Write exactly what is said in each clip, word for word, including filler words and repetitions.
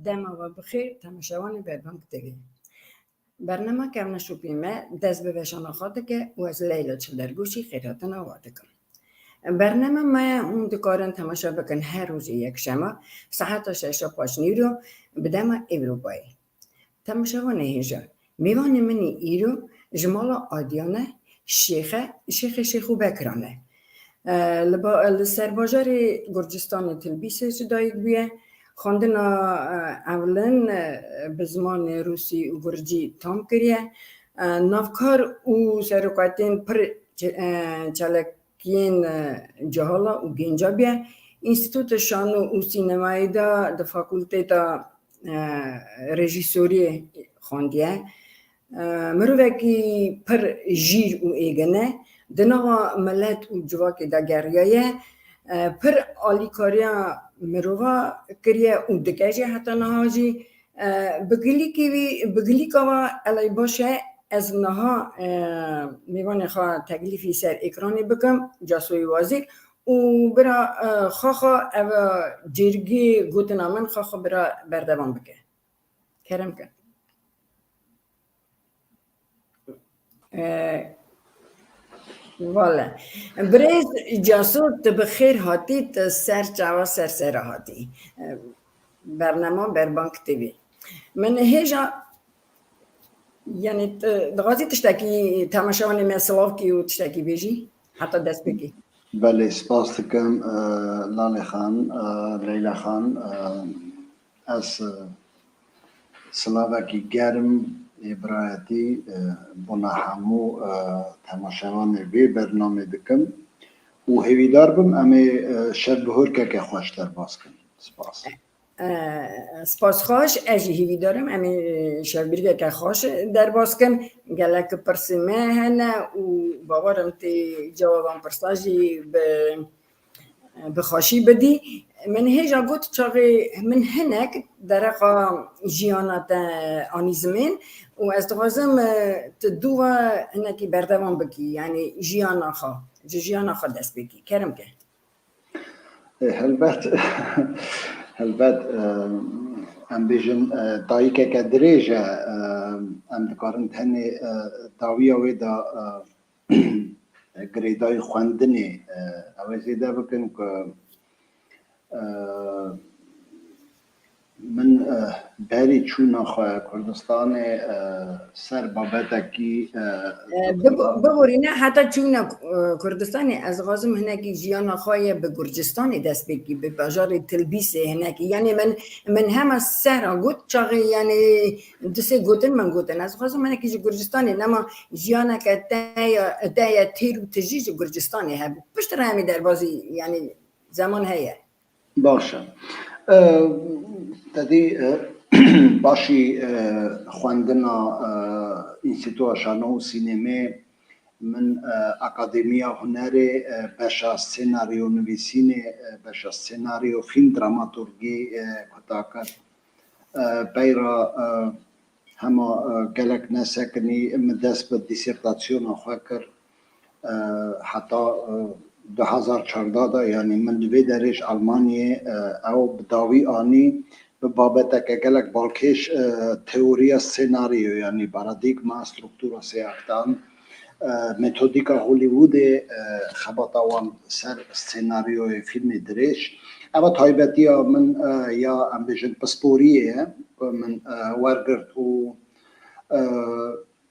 Dema we bi xêr, temaşevanê Berbang T V. Bernama Kevneşopî me dest bi veşana xwe dike û ez Leyla Çildergoşî xêrhatina we dikim. Bernama me hûn dikarin temaşe bikin her rojê yekşema saeta şeşa paş nîro bi dema Ewropayê. Temaşevanê hêja, mêvanê min îro ji mala Adiyan e, Şêxe, Şêxê Şêxû Bekiran e. E, li ba-, li serbajarê Gurcistanê Tilbîsê ji dayik bûye. Xwendina, e, ewlin, e, bi zimanê rûsî û gurcî tam kiriye. E, navkar û serokatên pir çe-, e, çalak yên, e, cehala û gênca bûye. Înstîtuta Şano û Sînemayê de di fakulteta, e, rejîsoriyê xwendiye. E, mirovekî pir jîr û êgin e. Di nava milet û civakê de geriyaye. E, pir alîkariya mirova kiriye û dike jî heta niha jî. E, bi gilîkî wî, bi gilîka we elay baş e, ez niha, e, mêvanê xwe teklîfî ser êkranê bikim, Casoyê Wazîr, û bira, e, xaxa ev cêrgê gotina min xaxa bira berdewam bike. Kerem ke. E, Vale. Birêz Caso, tu bi xêr hatî, tu ser çawa ser sera hatî. E, Bernama Berbang T V. Min hêja, yani, tu dixwazî tiştekî temaşevanê me silav kî û tiştekî bêjî? Heta dest pê kî. Belê, spas dikim, e, Lalê Xan, e, Leyla Xan, e, ez, e, silavekî germ ê birayetî, e, bona hemû, e, temaşevanê vê bernamê dikim û hêvîdar bim em ê, e, şevbihurkeke xweş derbas kin. Spas. E, spas xweş, ez jî hêvîdar im em ê şevbirkeke xweş derbas kin. Gelek pirsên me hene û bawer im tê cewaban pirsa jî bi, bi xweşî bidî. Min hêja got, çaxê min hinek dereqa jiyana te anî zimên û ez dixwazim, e, tu dû ve hinekî berdewam bikî, yanî jiyana xwe, ji jiyana xwe dest pê kî. Kerem ke. E, helbet, helbet, e, em bêjin, e, dayikeke dirêj e, e, em dikarin tenê, e, dawiya wê de, e, girêdayî xwendinê, e, ew ê zêde bikin ku, e, min, e, berî çûna xwe Kurdistanê, e, ser babetekî, e, E, bigo-, bigorîne heta çûna, e, Kurdistanê, ez dixwazim hinekî jiyana xwe ye bi Gurcistanê dest pê kî, bi bajarê Tilbîsê hinekî. Yanî min, min hema sera got, çaxê, yanî, du sê gotin min gotin. Ez dixwazim hinekî ji Gurcistanê, nema jiyaneke te ye, te ye têr û tijî ji Gurcistanê hebû. Piştre em ê derbazî, yanî, zeman heye. Baş e. E, te dî, e, paşî, e, xwendina, e, Înstîtuya Şano û Sînemê, min, e, Akademiya Hunerê, e, beşa senaryo nivîsînê, e, beşa senaryo, fîlm, dramaturgî, e, kuta kir. E, peyra, e, hema, e, gelek nesekinî min dest bi dîsertasyona xwe kir. E, heta, e, du hazar çardeh de, yanî min li vê derê ji Almanyê, e, ew bi dawî anî, bi babeteke gelek balkêş, e, teoriya senaryo, yanî paradîgma, struktura sêaktan, e, metodîka Hollywoodê, e, xebata wan ser senaryoyê fîlmê dirêj. Eva taybetiya min, e, ya em bêjin pisporiyê ye, ku min, e, wergirt û, e,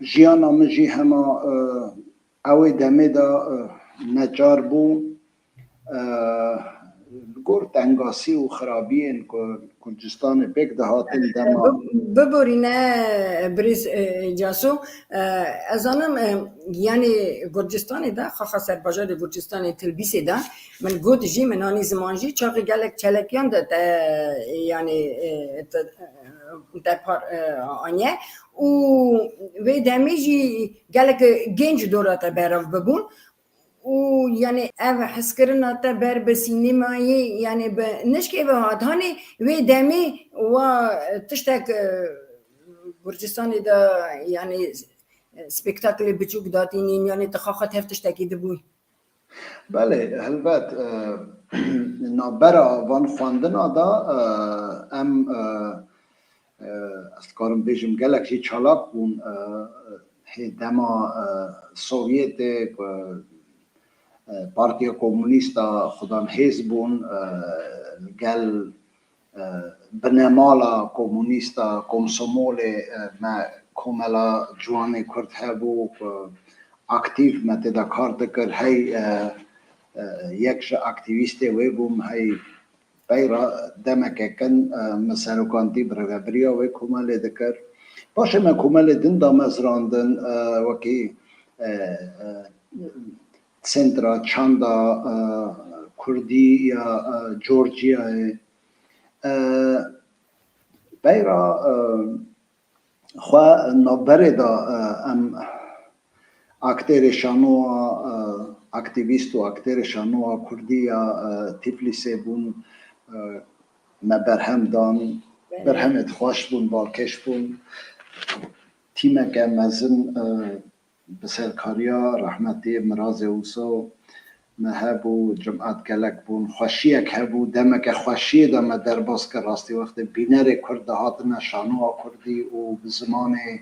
jiyana min jî hema, e, ew ê demê de, e, neçar bû, e, li gor tengasî û xirabiyên ku Kurdistanê pêk dihatin dema. Bi-, biborîne birêz, e, Caso, e, ez zanim, e, yanî Gurcistanê de, xaxa serbajarê Gurcistanê Tilbîsê de, min got jî, min anî ziman jî, çaxê gelek çelekiyan de te, yanî, e, te, te par, e, aniye û vê demê jî gelek genc dora te berav bibûn. Û, yanî, ev hezkirina te ber bi sînemayê, yanî, bi nişkê ve hat. Hanê wê demê wa tiştek, e, Gurcistanê de, yanî, spektaklê biçûk datînîn, yanî, tu xaxa tev tiştekî dibûy? Belê, helbet, e, navbera van xwendina de, e, em, e, e, ez dikarim bêjim gelek jî çalak bûn, e, hê dema, e, Sovyetê ku, e, Partiya Komûnîst a xudan hêz bûn, e, li gel, e, binemala komûnîst a Komsomolê, e, me komela ciwanê Kurd hebû ku aktîf me tê de kar dikir, hey, e, e, yek ji aktîvîstê wê bûm, hey peyra demeke kin, e, min serokantî bi rêvebiriya wê komelê dikir. Paşê me komelê din damezrandin, e, wekî, e, e, Centra Çanda, e, Kurdî ya, e, Georgiayê. E, peyra, e, xwe navberê de, e, em aktêrê şanoa, e, aktîvîst û aktêrê şanoa Kurdî ya, e, Tiflîsê bûn. E, me berhem dan, Belê. Berhemê xweş bûn, balkêş bûn. Tîmeke mezin, e, bi serkariya rehmetî Mirazê Wîso me hebû, cimat gelek bûn, xweşiyek hebû, demeke xweşiyê de me derbas kir. Rastî wextê bînerê Kurd dihatine şanoa Kurdî û bi zimanê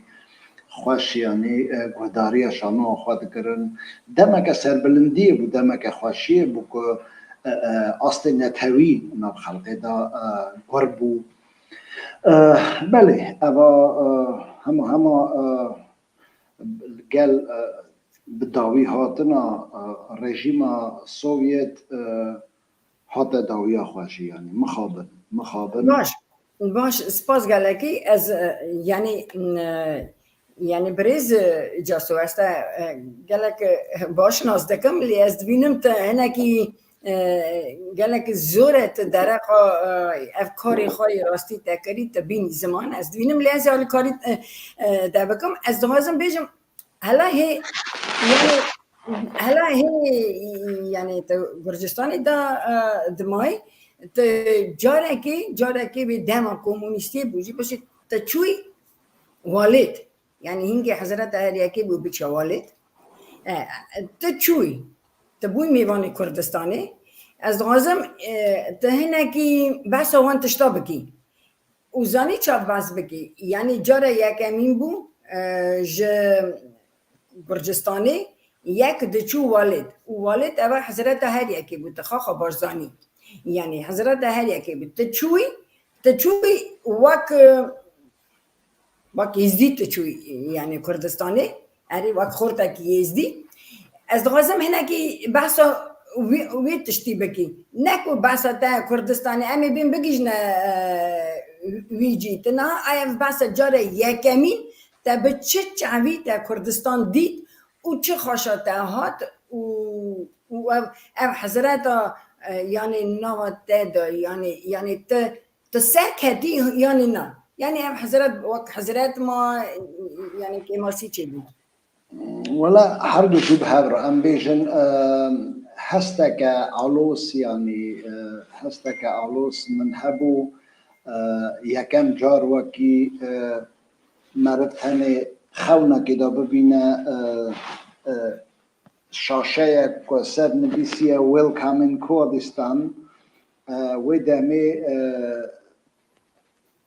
xweş, yanî, e, guhdariya şanoa xwe dikirin. Demeke serbilindiyê bû, demeke xweşiyê bû ku, e, e, astê netewî nav xelkê de, e, gur bû. E, belê, eva, e, hema, hema, e, gel, e, bi dawî hatina, e, rejîma Sovyet, e, hate dawiya xwe jî, yanî mixabin, mixabin. Baş, baş, spas gelekî. Ez, e, yanî, e, yanî birêz, e, Caso, ez te, e, gelek, e, baş nas dikim, lê ez dibînim te hinekî, e, gelek zor e, tu dereqa, e, ev karê xwe yê rastî te kirî, te bînî ziman. Ez dibînim, lê ez alîkarî, e, e, te bikim. Ez dixwazim bêjim, hela hê, yanî, hela hê, yanî, tu Gurcistanê de, e, dimayî, tu carekê, carekê wê dema komûnîstiyê bû jî, paşê tu çûyî Walêt. Yanî hingê hezreta her yekê bû biçe Walêt. E, tu çûyî, tu bûyî mêvanê Kurdistanê. Ez dixwazim, e, tu hinekî behsa wan tişta bikî. Û zanî çav behs bikî. Yanî cara yekemîn bû, e, ji Gurcistanê yek diçû Walêt. Û Walêt eva hezreta her yekê bû, tu xaxa baş zanî. Yanî hezreta her yekê bû. Tu çûyî, tu çûyî wek, e, wek Êzdî tu çûyî, yanî Kurdistanê, erê wek xortekî Êzdî. Ez dixwazim hinekî behsa wî, wî tiştî bikî. Ne ku behsa te Kurdistanê, em ê bên bigihîjine, e, wî cî. Tu niha ev behsa cara yekemîn, te bi çi çavî te Kurdistan dît û çi xweşa te hat û, û ev, ev hezreta, e, yanî nava te de, yanî, yanî tu, tu ser ketî yanî na? Yanî ev hezret wek hezret ma, yanî kêmasî çêbû? Wela her du jî bi hev re em bêjin, e, hesteke alos, yanî, e, hesteke alos min hebû, e, yekem car wekî, e, meriv tenê xewnekê de bibîne, e, e, şaşeyek ku ser nivîsiye Welcome in Kurdistan, e, wê demê, e,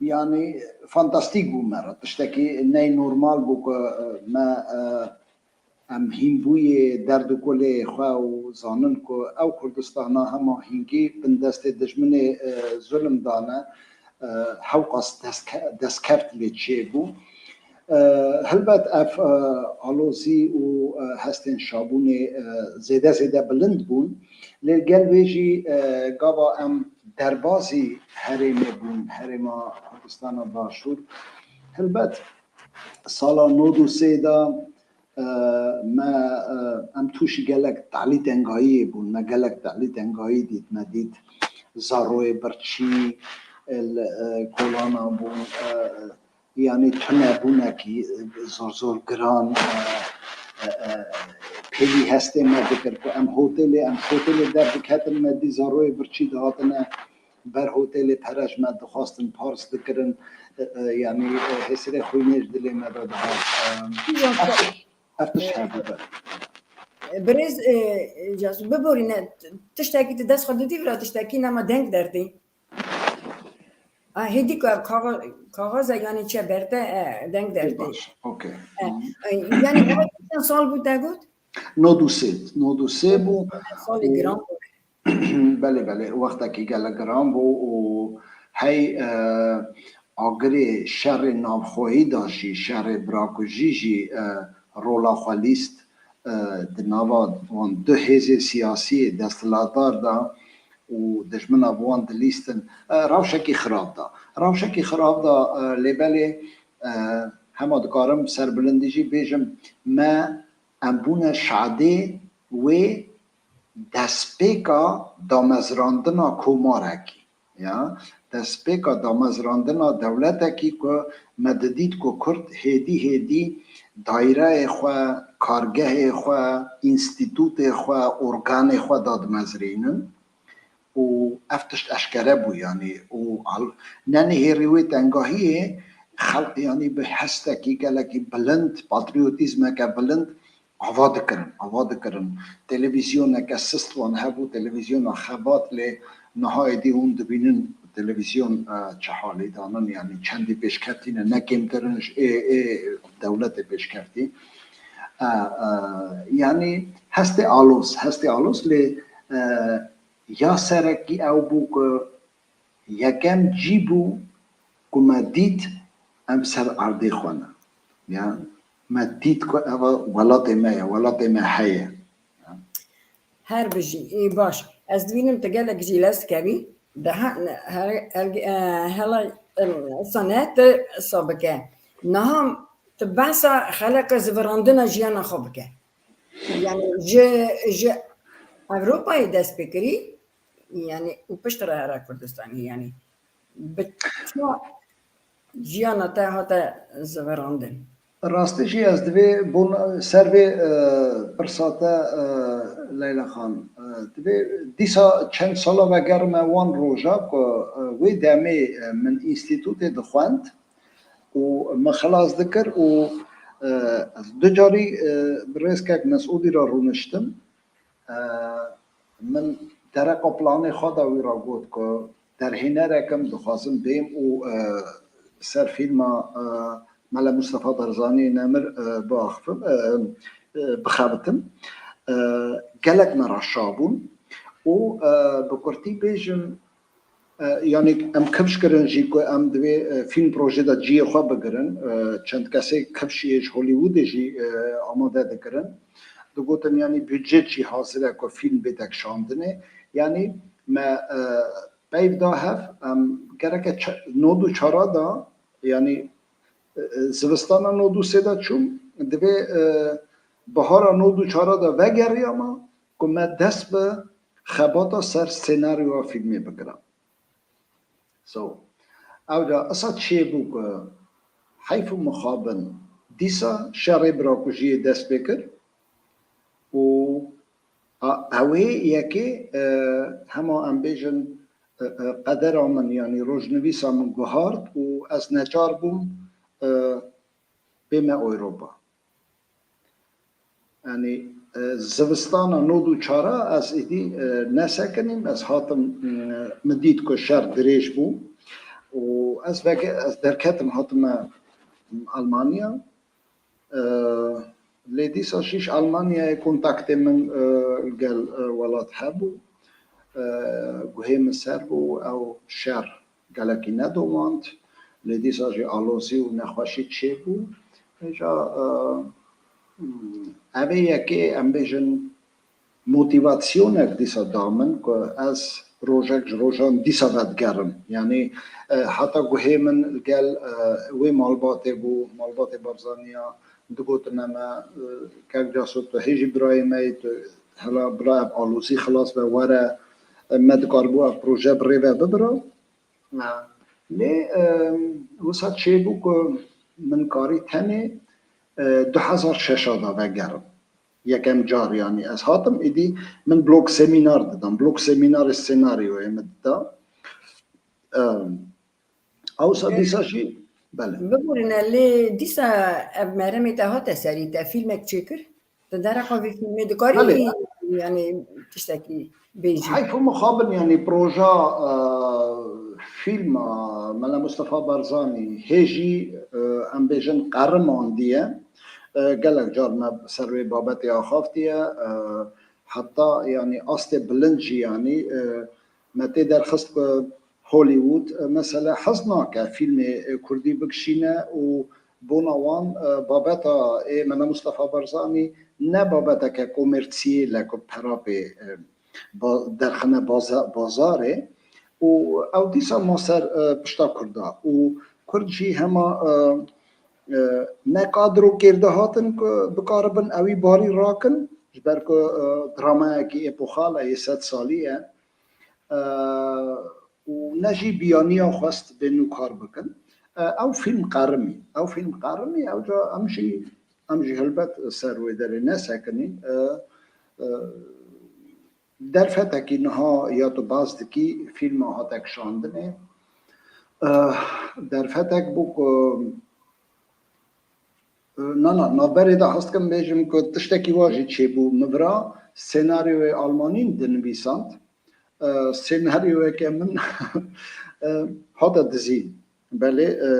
yanî fantastîk bû me re. Tiştekî ney normal bû ku, e, me, e, em hînbûyê derd û kulê xwe û zanin ku ew Kurdistana hema hîngî bin destê dijminê, e, zulm dane, e, hewqas destke-, destkeft lê çêbû. E, helbet ev, e, alozî û, e, hestên şabûnê, e, zêde zêde bilind bûn. Lê gel vê jî, e, gava em derbazî herêmê bûn, herêma Kurdistana Başûr. Helbet sala nod û sê de, e, me, e, em tûşî gelek talî tengayiyê bûn. Me gelek talî tengayî dît. Me dît zaroyê birçî, e, li, e, kolana bûn, e, yanî tunebûnekî zor zor giran, e, e, e, pêlî hestê me dikir ku em hotelê, em hotelê derdiketin, me dî zaroyê birçî dihatine ber hotelê, pere ji me dixwastin, pars dikirin, e, e, yanî, e, hêsirê xwînê ji dilê me de dihat. E, Ev tişt, ev tişt hebû be. Birêz, e, Casu, biborîne, t-, tiştekî tu dest xwe didî vira, tiştekî nema deng derdî. A, hêdî ku ev kaxa-, kaxaza yanî çe berte, e, deng derte. Baş, okey. E, e, yanî ev çend sal bû te got? Nod û sê, nod û sê bû. Salê giran bû. Belê, belê, wextekî gelek giran bû û hey, e, agirê şerê navxweyî de jî, şerê birakujî jî, e, rola xwe lîst, e, di nava wan du hêzê siyasî desthilatdar de û dijmina bi wan dilîstin, e, rewşekî xirab da. Rewşekî xirab da, e, lê belê, e, hema dikarim serbilindî jî bêjim, me em bûne şadê wê destpêka damezrandina komarekî, ya, destpêka damezrandina dewletekî ku me didît ku Kurd hêdî hêdî daîreyê xwe, kargehê xwe, înstîtûtê xwe, organê xwe dadimezrînin û ev tişt eşkere bû, yanî û al-, nenihêrî wê tengahiyê xelq, yanî bi hestekî gelekî bilind, patriyotîzmeke bilind ava dikirin, ava dikirin. Televîzyoneke sist wan hebû, televîzyona xebat, lê niha êdî hûn dibînin televîzyon, e, çi halî danin, yanî çendî pêşkeftî ne, ne kêmtir in ji ê, ê dewletê pêşkeftî. E, e, yanî hestê aloz, hestê aloz lê, e, ya serekî ew bû ku yekem cî bû ku me dît em ser erdê xwe ne. Ya me dît ku eva welatê me ye, welatê me heye. Her bijî, ê baş. Ez dibînim tu gelek jî lez kevî. Daha her, her, e, hela, e, sane tu sa bike. Niha tu behsa xeleka zivirandina jiyana xwe bike. Yani ji, ji Ewropayê dest pê kirî, yani û piştre here Kurdistanê, yani bi çi jiyana te hate zivirandin? Rastî jî ez divê bûn ser vê, e, pirsa te, e, Leyla Xan, e, divê dîsa çend sala vegerime wan roja ku, e, wê demê, e, min înstîtûtê dixwend û min xilas dikir û, e, ez du carî, e, bi rêzkek Mesûdî re rûniştim. E, min dereqa planê xwe de wî re got ku derhênerek im, dixwazim bêm û, e, ser fîlma, e, Mele Mustafa Barzanî Nemir, e, biaxifim, e, e, bixebitim. E, gelek me re şa bûn û, e, bi kurtî bêjim, e, yanî em kifş kirin jî ku em divê, e, fîlm projê de cihê xwe bigirin. E, çend kesê kifşiyê ji Hollywoodê jî, e, amade dikirin. Digotin, yanî budcet jî hazir e ku fîlm bête kişandinê. Yanî me, e, peyv da hev, em gereke çe-, nod û çara da, yanî, e, e, zivistana nod û sê de çûm, divê, e, bihara nod û çara da vegeriyama ku me dest bi xebata ser senaryoya fîlmê bikira. So, ew da esa çêbû ku heyf û mixabin dîsa şerê birakujiyê dest pê kir û a, ewê yekê, e, hema em bêjin, e, e, qedera min, yanî rojnivîsa min guhart û ez neçar bûm, e, bême Ewropa. Yanî, e, zivistana nod û çara ez êdî, e, nesekinîm, ez hatim, e, min dît ku şer dirêj bû û ez veke-, ez derketim, hatime Almanya. E, lê dîsa jî ji Almanyayê kontaktê min, e, gel, e, welat hebû. E, guhê min ser bû, ew şer gelekî nedowand. Lê dîsa jî alozî û nexweşî çêbû. Îja, e, hmm, ev ê yekê, em bêjin, motivasyonek dîsa da min ku ez rojek ji rojan dîsa vedigerim. Yanî, e, heta guhê min li gel, e, wê malbatê bû, malbatê Barzaniya, digotine me, e, kek Caso, tu hê jî birayê me yî, tu hela bila ev alozî xilas be, were, e, me dikaribû ev proje bi rê ve bibira. Lê, e, wisa çêbû ku min karî tenê, e, du hezar şeş de vegerim. Yekem car, yanî ez hatim, êdî min blok semînar didan, blok semînarê senaryoyê min dida. Em, Ewsa dîsa jî, belê. Biborîne, lê dîsa ev meremê te hate serî, te fîlmek çêkir? Di dereqa vê fîlmê dikarî, belê, yanî tiştekî bêjî? Heyf û mixabin, yanî proja, e, Fîlma Mela Mustafa Barzanî hê jî, e, em bêjin qerimandiye. E, gelek car me ser wê babetê axaftiye. E, heta, yanî, astê bilind jî, yanî, e, me tê derxist ku Hollywood, e, mesele hez nake fîlmê, e, kurdî bikişîne û bona wan, e, babeta ê Mela Mustafa Barzanî ne babeteke komertîyê le ku pera pê, e, ba-, derxine baza-, bazarê û ew dîsa ma ser, e, pişta Kurda û Kurd jî hema, e, e, ne kadro kêrde hatin ku bikaribin ewî barî rakin, ji ber ku, e, dramayekî êpoxal e, yê sed salî ye. E, û ne jî biyaniya xwest bê nû kar bikin. E, ew fîlm qerimî, ew fîlm qerimî, ew ca em jî, em jî helbet ser wê derê nesekinîn. E, e, Derfetekî niha ya tu bas dikî, fîlma hate kişandinê. Eh, derfetek bû ku, eh, na, na, navberê de hest kim bêjim ku tiştekî wa jî çêbû min vira, senaryoyê Almanî dinivîsand. Eh, senaryoyeke min, eh, hate dizîn. Belê, e,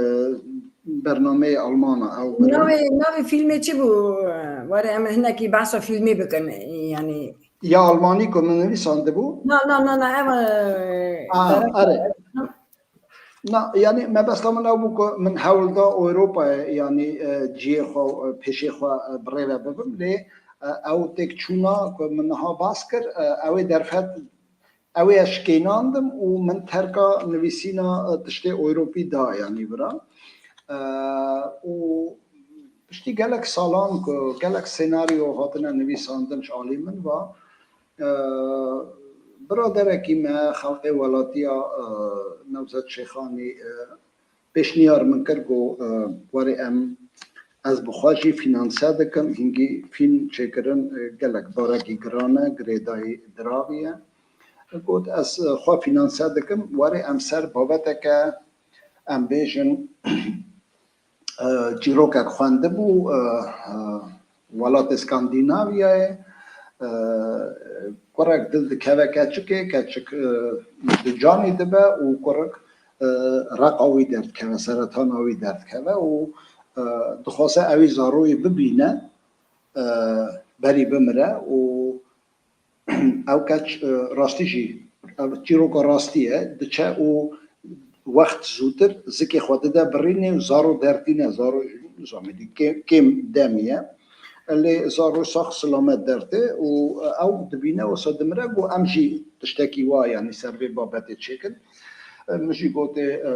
bernameyê Almana ew bira. Navê, navê fîlmê çi bû? Were em hinekî behsa fîlmê bikin, yanî. Ya Almanî ku min nivîsandibû? Na, na, na, na, ev, e, Ah, erê. Na, yanî mebesta min ew bû ku min hewl da Ewropayê, yanî, e, cihê xwe, e, pêşê xwe, e, bi rê ve bibim, lê, e, ew têkçûna ku min niha bas kir, e, ew ê derfet Ew ê ez şikênandim û min terka nivîsîna, e, tiştê Ewropî da, yanî vira. E, û piştî gelek salan ku gelek senaryo hatine nivîsandin ji alî min ve, e, biraderekî me, xelkê welatiya, e, Newzet Şêxanî, e, pêşniyar min kir, got, e, "Werê em, ez bi xwe jî fînanse dikim, hingî fîlm çêkirin, e, gelek barekî giran e, girêdayî diravî ye." Got, "Ez, e, xwe fînanse dikim, werê em ser babeteke, em bêjin, e, çîrokek xwendibû, e, e, welatê Skandînavyayê, e, kurek dil dikeve keçikê, keçik, e, di canî dibe û kurik, e, reqa wî derdikeve, seretana wî derdikeve û, e, dixwaze ewî zaroyê bibîne, e, berî bimire û ew keç, e, rastî jî, ev çîroka rastî ye, diçe û wext zûtir zikê xwe dide birînê û zaro derdîne, zaro zamedî kêm, kêm demî ye. Lê zaro sax silamet derdê û ew dibîne wisa dimire, got, "Em jî tiştekî wa, yanî ser vê babetê çêkin." Min jî gotê, e,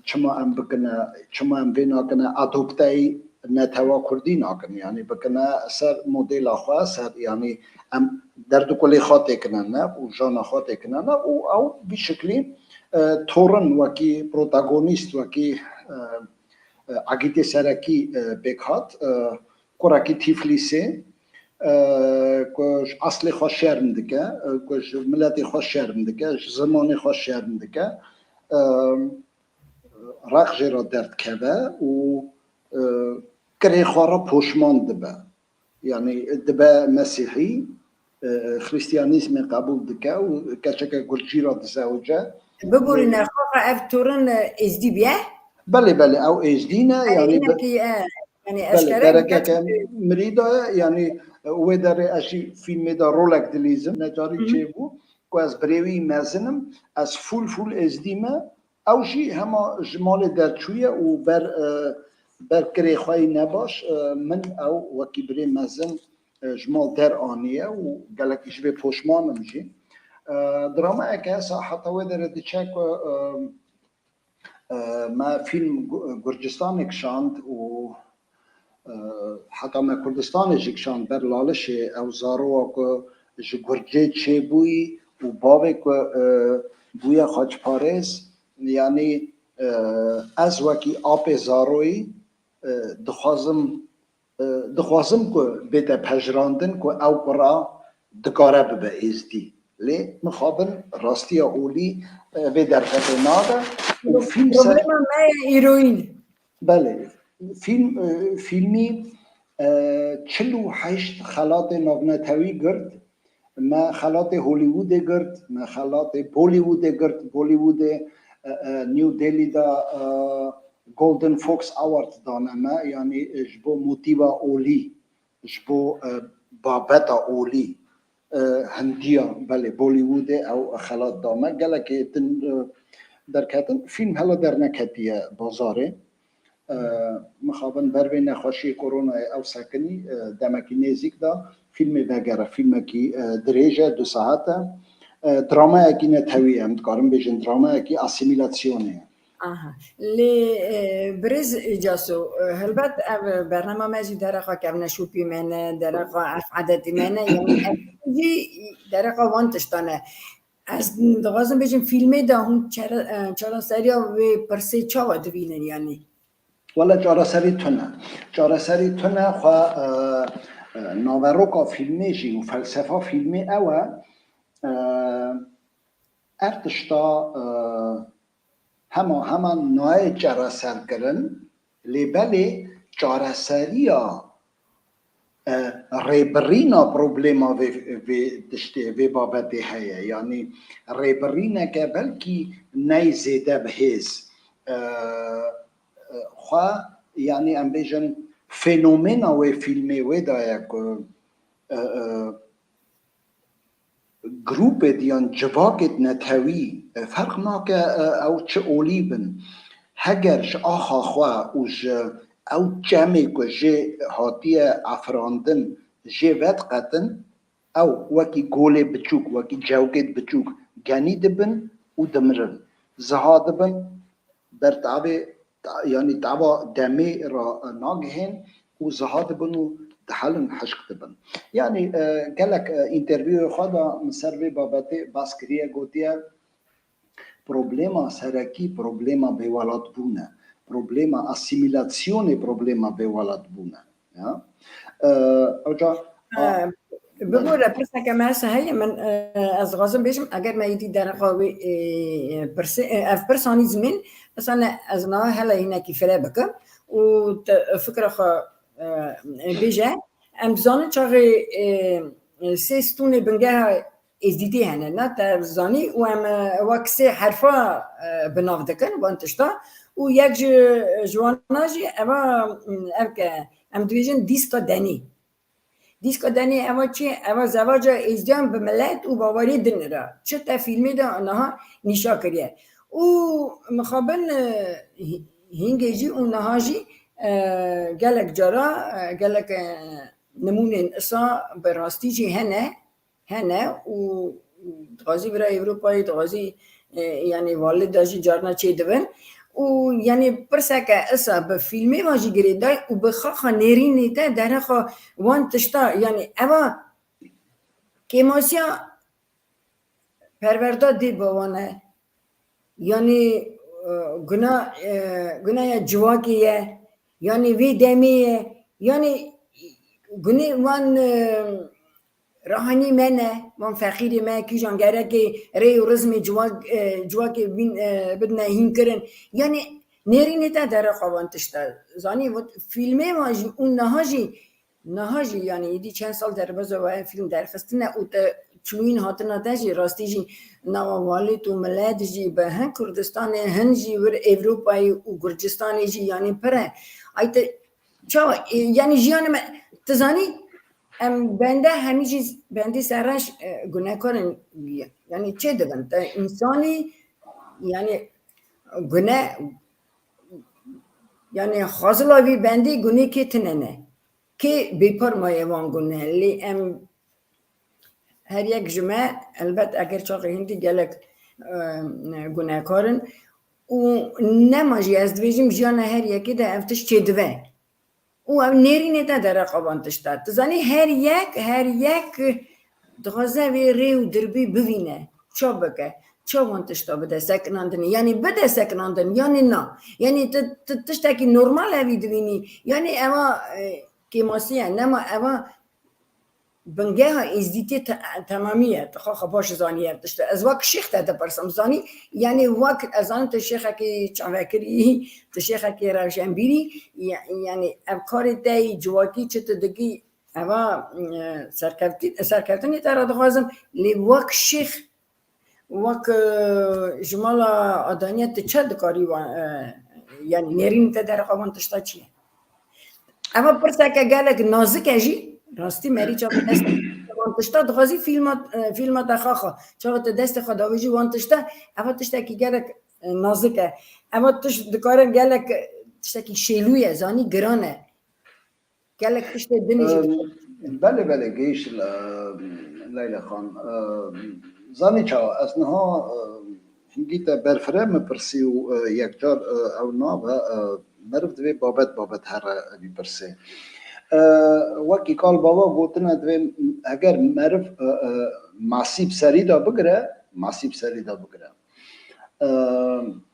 çima em bikine, çima em vê nakine adopteyî netewa kurdî nakin, yanî bikine ser modela xwe, ser, yanî em derd û kulê xwe têkine ne û jana xwe têkine ne û ew vî şiklî, e, Torin wekî protagonîst, wekî, e, e, agîtê serekî, e, pêk hat, e, kurekî Tîflîsê, e, ku ji eslê xwe şerm dike, e, ku ji miletê xwe şerm dike, ji zimanê xwe şerm dike. E, req jê re derdikeve û, e, kirê xwe re poşman dibe. Yanî dibe mesîhî, e, xristiyanîzmê qebûl dike û keçeke gurcî re dizewice. Biborîne, xwexa ev Torin, e, êzdî bûye? Belê, belê, ew êzdî ne, Erê, yanî bi-, hinekî, e, yanî belê, eşkere derekeke gerçek- mirî de ye, yanî, e, wê derê ez jî fîlmê de rolek dilîzim, necarî Hı hı. çêbû, ku ez birêwî mezin im, ez fûl fûl êzdî me, Ew jî hema ji malê derçûye û ber, e, ber kirê xwe yî nebaş, e, min ew wekî birê mezin, e, ji mal der aniye û gelekî ji vê poşman im jî. E, dramayeke hesa heta wê derê diçe ku, e, e, me fîlm Gu-, Gurcistanê kişand û E, heta me Kurdistanê jî kişand ber Lalişê, ew zarowa ku ji Gurcê çêbûyî û bavê ku, e, bûye xaçparêz, yanî, e, ez wekî apê zaroyî, e, dixwazim, e, dixwazim ku bête pejirandin ku ew kura dikare bibe êzdî. Lê mixabin rastiya olî, e, vê derfetê nade û fîlm ser Problema me ye îroyîn. Belê. Fîlm, e, fîlmî, e, çil û heşt xelatê navnetewî girt. Me xelatê Hollywoodê girt, me xelatê Bollywoodê girt, Bollywoodê, e, e, New Delhi de, e, Golden Fox Award dane me, yanî, e, ji bo motîva olî, ji bo, e, babeta olî, e, hindiya, belê, Bollywoodê ew xelat da me. Gelekê din, e, derketin. Fîlm hela derneketiye bazarê. E, mixabin ber vê nexweşiyê koronayê ew sekinî, e, demekî nêzîk de fîlmê vegere. Fîlmekî, e, dirêj e, du saet e. E, dramayekî netewî ye, em dikarin bêjin dramayekî asîmîlasyonê ye. Aha. Lê, e, birêz Caso, e, helbet ev bernama me jî derexa kevneşopî me ne, derexa erf edetî me ne, yanî ev jî derexa wan tiştan e. Ez dixwazim bêjim, fîlmê de hûn çare-, e, çareseriya wê pirsê çawa dibînin, yanî? Wele çareserî tune. Çareserî tune xwe, e, e, naveroka fîlmê jî û felsefa fîlmê ew e, e, ev tişta, e, hema hema nayê çareserkirin, lê belê çareseriya, e, rêbirîna problema vê, vê tiştê, vê babetê heye. Yanî rêbirîneke belkî ney zêde bihêz. E, e, xwe, yanî em bêjin fenomena wê fîlmê wê daye ku, e, e, grûpêd yan civakêd netewî, e, ferq nake, e, ew çi olî bin, heger ji axa xwe û ji ew çemê ku jê hatiye afirandin jê vediqetin, ew wekî golê biçûk, wekî cewkêd biçûk genî dibin û dimirin. Ziha dibin, ber tavê, ta-, yanî tava demê re nagihên û ziha dibin û dihelin, hişk dibin. Yanî, e, gelek, e, întervîyê xwe de min ser vê babetê bas kiriye, gotiye, problema serekî problema bêwelatbûn e. Problema asîmîlasyonê problema bêwelatbûn e. Ya. E, oca, a, E, bibore, pirseke me heye min, e, ez dixwazim bêjim, eger me êdî derexa wê, e, pirsê, e, ev pirsanî zimên, mesela ez niha hela hinekî fire bikim û te fikra xwe, e, bêje. Em dizanin çaxê, e, sê stûnê bingeha êzdîtî hene, na te zanî û em, e, wek sê herfa, e, bi nav dikin wan tişta û yek ji, ji wana jî eva, ev ke em dibêjin dîska denî. Dîska denê eva çi? Eva zevaca êzdiyan bi milet û bawerî din re. Çi te fîlmê de niha nîşa kiriye. Û mixabin, e, hî-, hîngê jî û niha jî, e, gelek cara, e, gelek, e, nimûnên isa bi rastî jî hene, hene û dixwazî bira Ewropayê, dixwazî, e, yanî valê de jî carna çêdibin. Û yanî pirseke isa bi fîlmê ve jî girêdayî û bi xaxa nêrînê te derexa wan tişta, yanî eva kêmasiya perwerda dê bi wan e. Yanî, e, guna, e, gunaya civakê ye. Yanî vê demê ye. Yanî gunê wan, e, rahanî me ne, wan feqîrê me, kîjan gerekê rê û rizmê civak, e, civakê bîn, e, bidine hînkirin. Yanî nêrînê te derexa wan tişta. Zanî, fîlmê wan jî û niha jî, niha jî, yanî êdî çend sal derbeza we fîlm derxistine û te çûyîn hatina te jî, rastî jî nava walêt û milet jî bi hin Kurdistanê, hin jî wir Ewropayê û Gurcistanê jî, yanî pir e. Ay te çawa, e, yanî jiyana me, tu zanî, em bende hemî jî bendî serreş, e, gunekar in, yanî çê dibin, te însanî, yanî gune, yanî xazila vî bendî gunê kê tine ne. Kê bêpar maye van gune, lê em her yek ji me, elbet eger çaxê hindî gelek, e, gunekar in û nema jî ez dibêjim jiyana her yekê de ev tişt çêdive. Û ev nêrînê te dereqa van tişta. Tu zanî her yek, her yek dixwaze vê rê û dirbî bivîne. Ça bike? Ça van tişta bide sekinandinê? Yanî bide sekinandin, yanî na? Yanî tu, tu tiştekî normal evî dibînî? Yanî eva, e, kêmasî ye, nema eva bingeha êzdîtiyê te-, temamî ye. Tu xwe xwe baş zanî ev tişt e. Ez wek şêx te dipirsim, zanî? Yanî wek, ez zanim tu şêxekî çavekirî, tu şêxekî rewşenbîrî, ya-, yanî ev karê te yî civakî çi tu dikî, eva, e, serkevtî-, serkeftinê te re dixwazim, lê wek şêx Wek, e, ji mala Adaniye tu çi dikarî wan, e, yani nêrîn te derheqa wan tişta çi ye? Eva pirseke gelek nazik e jî, rastî merî çawa dest wan tişta dixwazî filma, e, filma te xaxa. Çawa te destê xwe davêjî wan tişta, eva tiştekî gelek, e, nazik e. Eva tişt dikare gelek, e, tiştekî şêlû ye, zanî giran e. Gelek tiştê din jî. Em, belê, belê, gihîşt, e, Leyla Xan. E, zanî çawa, ez niha, e, hingî te berfireh min pirsî û, e, yekcar, e, ew nabe, e, meriv divê babet babet here bipirsê. E, wekî kal bava gotine divê eger meriv, e, e, masî bi serî de bigire, masî bi serî de bigire. E,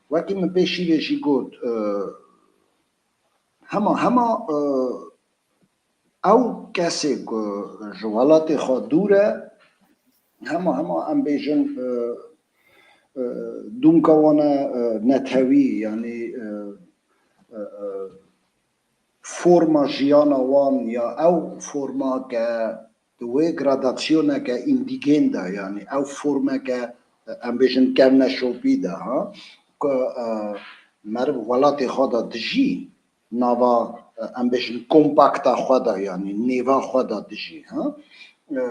wekî min pêşî vê jî got, e, hema, hema, e, ew kesê ku ji welatê xwe dûr e, hema, hema em bêjin, e, e, dûmka wan e, e, netewî, yanî, e, e, e, forma jiyana wan ya ew forma ke di wê gradasyoneke îndîgên de, yanî ew formeke, em bêjin, kevneşopî de, ha, ku, e, meriv welatê xwe de dijî, nava, e, em bêjin, kompakta xwe de, yanî nêva xwe de dijî, ha. E,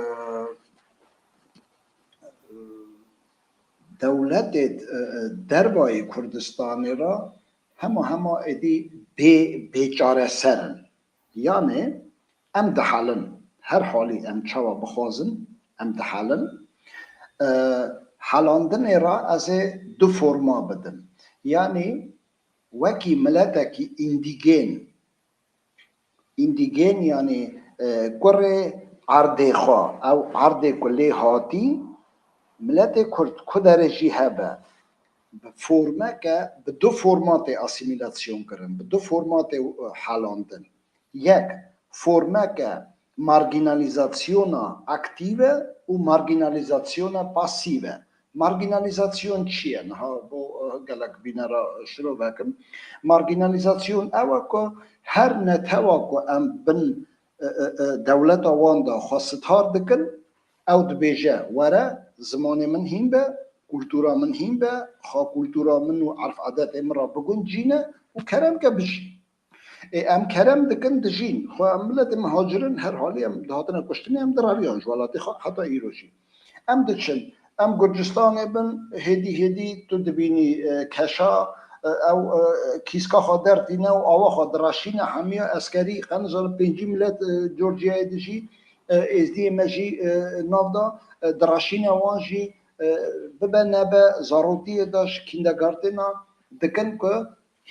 dewletê, e, e, dervayî Kurdistanê re hema hema êdî bê, bêçareser in. Yanê em dihelin. Her halî em çawa bixwazin, em dihelin. E, helandinê re ez ê du forma bidim. Yanî wekî miletekî îndîgên, îndîgên, yanî, e, kurê erdê xwe, ew erdê ku lê hatî, miletê Kurd ku derê jî hebe, bi formeke, bi du formatê asîmîlasyon kirin, bi du formatê, e, helandin. Yek, formeke margînalîzasyona aktîv e û margînalîzasyona pasîv e. Margînalîzasyon çi ye? Niha bo, eh, gelek bînera şirove kim. Margînalîzasyon ew e ku her netewa ku em bin, eh, eh, eh, dewleta wan de xwe sitar dikin, ew dibêje, were, zimanê min hîn be, kultura min hîn be, xwe kultura min û erf adetê min re biguncîne û kerem ke bijî. Ê, em kerem dikin, dijîn. Xwe em miletê mihacir in, her halî em dihatine kuştinê, em diraviyan ji welatê xwe heta îro jî. Em diçin. Em Gurcistanê bin, hêdî hêdî tu dibînî, e, keşa, e, ew, e, kîska xwe dertîne û ava xwe diraşîne, hemiya eskerî, qenizan pêncî milet, e, Georgiayê dijî, e, êzdiyê me jî, e, nav da, e, diraşîne wan jî, e, bibe nebe zarokiyê de ji kindergartêna dikin ku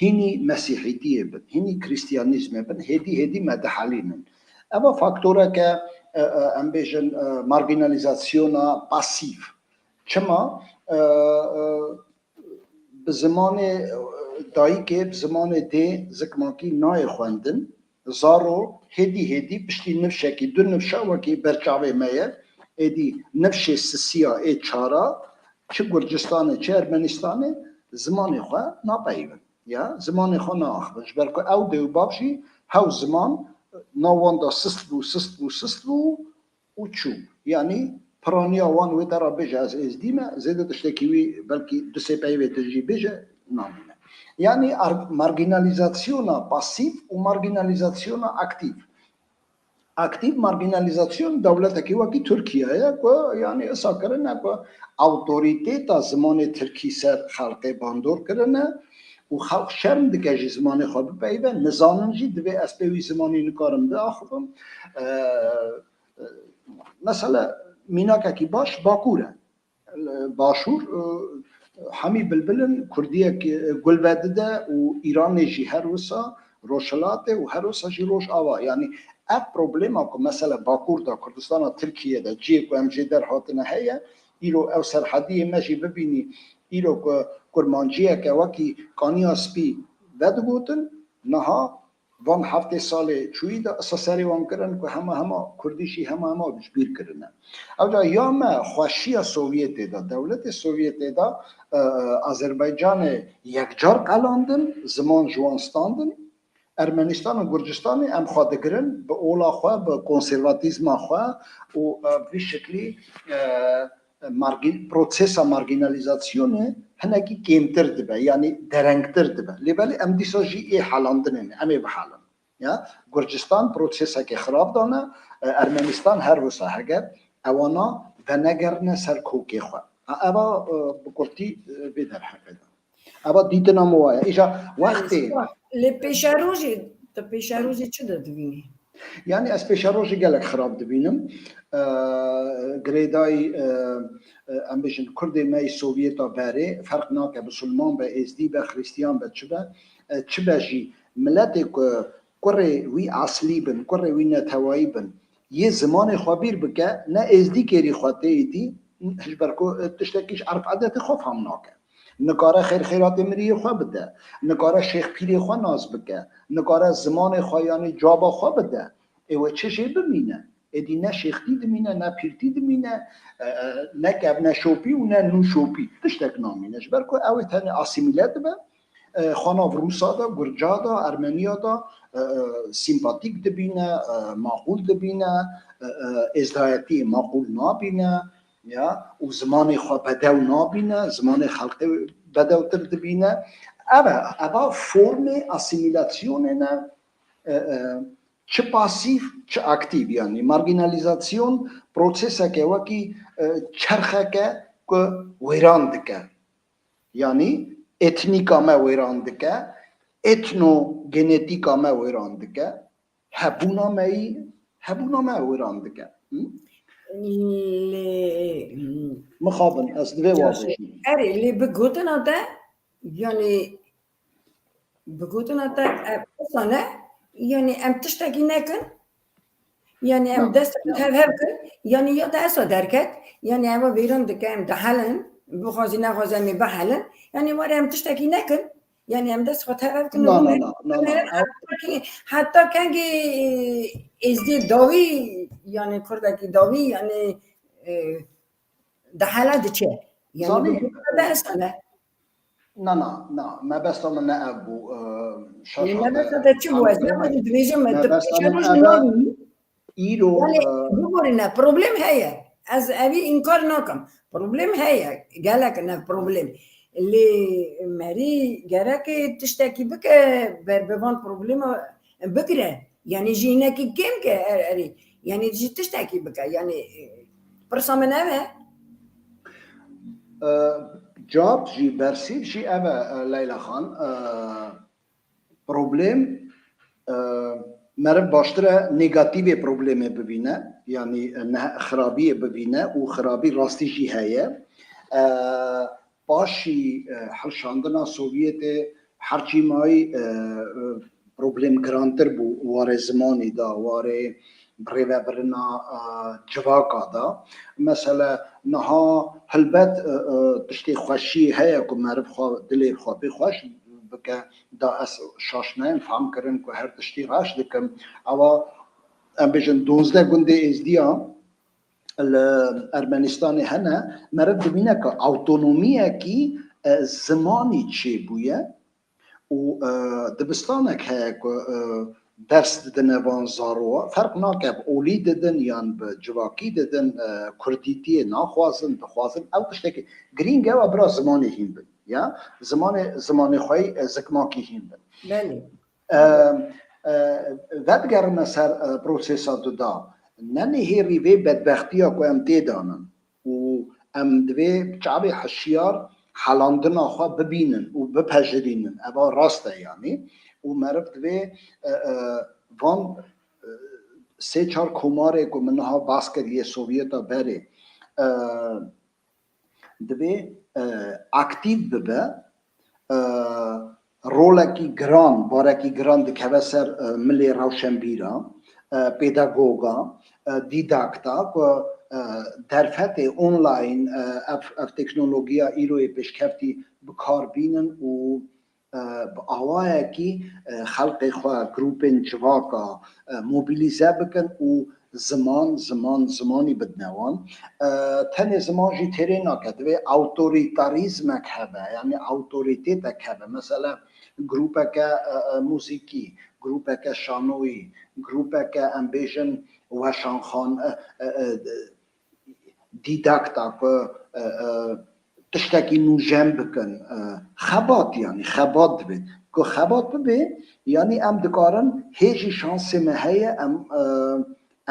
hînî mesîhîtiyê bin, hînî krîstiyanîzmê bin, hêdî hêdî me dihelînin. Eva faktoreke, e, e, em bêjin, e, margînalîzasyona pasîf. Çima? E, e, bi zimanê, e, dayikê, bi zimanê dê zikmakî nayê xwendin. Zaro hêdî hêdî piştî nifşekî, du nifşa wekî berçavê me ye, êdî nifşê sisiya ê çara, çi Gurcistanê, çi Ermenistanê zimanê xwe napeyivin. Ya, zimanê xwe naaxivin. Ji ber ku ew dê û bav jî hew ziman nav wan de sist bû, sist bû, sist bû û çû. Yanî piraniya wan wê te re bêje ez êzdî me, zêde tiştekî wî belkî du sê peyvê din jî bêje, namîne. Yanî ar-, margînalîzasyona pasîf û margînalîzasyona aktîf. Aktîf margînalîzasyon dewletekî wekî Tirkiye ye ku, yanî, isa kirine ku awtorîteta zimanê tirkî ser xelkê bandor kirine û xelk şerm dike jî zimanê xwe bipeyive, nizanin jî divê ez pê wî zimanî nikarim biaxivim. E, e, mesela mînakekî baş Bakur e. Başûr, e, hemî bilbil in, kurdiyek, e, gul vedide û Îranê jî her wisa, Rojhilatê û her wisa jî Rojava. Yanî ev problema ku mesela Bakur de, Kurdistana Tirkiye de, cihê ku em jê derhatine heye, îro ew serhediyê me jî bibînî, îro ku kurmanciyeke wekî kaniya spî vedigotin, niha van heftê salê çûyî de isa serê wan kirin ku hema hema kurdî jî hema hema ji bîr kirine. Ewca ya me xweşiya Sovyetê de, dewletê Sovyetê de, e, Azerbaycanê yekcar qelandin, ziman ji wan standin. Ermenistan û Gurcistanê em xwe digirin bi ola xwe, bi konservatîzma xwe û, e, vî şiklî, e, margin, prosesa marginalizasyonê hinekî kêmtir dibe, yanî derengtir dibe. Lê belê em dîsa jî ê helandinê ne, em ê bihelin. Ya, Gurcistan prosesekê xirab dane, e, Ermenistan her wisa heger ewana venegerine ser kokê xwe. Ha, eva, e, bi kurtî, e, vê derheqê de. Eva dîtina min wa ye. Îja wextê Lê pêşerojê, tu pêşerojê çi de dibînî? Yani ez pêşerojê gelek xirab dibînim. E, girêdayî, e, e, em bêjin Kurdê me yê Sovyeta berê, ferq nake, Musulman be, Êzdî be, Xristiyan be, çi be, e, çi be jî, miletê ku kurê wî eslî bin, kurê wî netewayî bin, yê zimanê xwe bîr bike, ne Êzdî kêrî xwe tê êdî, ji ber ku, e, tiştekî ji erf edetê xwe fam nake. Nikare xêr xêratê miriyê xwe bide. Nikare şêxpîrê xwe nas bike. Nikare zimanê xwe yanî caba xwe bide. Ê we çi jê bimîne? Êdî ne şêxtî dimîne, ne pîrtî dimîne, e, e, ne kevneşopî û ne nûşopî. Tiştek namîne. Ji ber ku ew ê tenê asîmîle dibe, e, xwe nav Rûsa de, Gurca de, Ermeniya de, e, e, sîmpatîk dibîne, e, maqûl dibîne, e, e, êzdayetiyê maqûl nabîne, ya, û zimanê xwe bedew nabîne, zimanê xelkê bedewtir dibîne. Ev e, eva formê asîmîlasyonê ne, e, e, çi pasîf, çi aktîf, yanî marginalizasyon proseseke wekî, e, çerxeke ku wêran dike. Yanî etnîka me wêran dike, etnogenetîka me wêran dike, hebûna me yî, hebûna me wêran dike. Hı? Lê, hı. Mixabin, ez divê Caşê. Wabêjim. Erê, lê bi gotina te, yanî, bi gotina te, e, wisa ne, yanî em tiştekî nekin, yanî em dest hev hev kin, yanî ya te esa derket, yanî eva vêran dike, em dihelin, bixwazî nexwaze em ê bihelin, yanî were em tiştekî nekin, yanî em dest xwe tev hev kin. Na, na, na, na, na. Heta kengî, heta kengî êzdî dawî, yanî kurdekî dawî, yanî, e, dihele diçe. Yanî zanî, bi gotina te esa ne. Na, na, na, mebesta min ne ev bû, e, şaş Yanî hate mebesta te çi bû? Ez ne dibêjim, tu pêşeroj nabînî. Îro, Yanî, e, biborîne, problem heye. Ez evî înkar nakim. Problem heye. Gelek ne problem. Lê merî gerek tiştekî bike, ber bi van problema bigire. Yanî ji hinekî kêm ke er-, erê. Yanî ji tiştekî bike. Yanî, e, pirsa min ev e. E, cewab jî, bersîv jî ev e, e, Leyla Xan. E, problem, e, meriv baştir e negatîvê problemê bibîne, yanî, e, ne xirabiyê bibîne û xirabî rastî jî heye. E, paşî, e, hilşandina Sovyetê herçî mayî, e, e, problem girantir bû warê zimanî de, warê birêvebirina, e, civaka de. Mesele niha helbet, e, e, tiştê xweşiyê heye ku meriv xwe, dilê xwe pê xweş bike, da ez şaş nayêm, fam kirin ku her tiştî reş dikim. Ewa, em bêjin, duwazdeh gundê Êzdiya li Ermenistanê hene, meriv dibîne ku awtonomiyekî, e, zimanî çêbûye û, e, dibistanek heye ku, e, ders didine van zarowa. Ferq nake bi olî didin yan bi civakî didin, e, kurdîtiyê naxwazin, dixwazin. Ew tiştekî girîng e, ew bira zimanê hîn bin. Ya, zimanê, zimanê xwe yî, e, zikmakî hîn bin. Belê. E, e, vedigerime ser, e, prosesa duda. Ne nihêrî vê bedbextiya ku em tê de nin û em divê çavê hişyar helandina xwe bibînin û bipejirînin. Eva rast e yanî. Û meriv divê, e, e, van, e, sê çar komarê ku min niha bas kir yê Sovyeta berê, e, divê, e, aktîv bibe, e, rolekî giran, barekî giran dikeve ser, e, milê rewşenbîra, e, pêdagoga, e, dîdakta ku, e, derfetê online, e, ev, ev teknologiya îroyê pêşkeftî bi kar bînin û, e, bi awayekî, e, xelkê xwe, grûpên civaka, e, mobilîze bikin û ziman, ziman, zimanî bidine wan. E, tenê ziman jî têrê nake, divê awtorîtarîzmek hebe, yanî awtorîtêtek hebe. Mesela grûpeke, e, e, muzîkî, grûpeke şanoyî, grûpeke, em bêjin, weşanxan-, e, e, e, dîdakta, ku, e, e, tiştekî nûjen bikin, e, xebat, yanî xebat dibe. Ku xebat bibe, yanî em dikarin hê jî şansê me heye, em, e,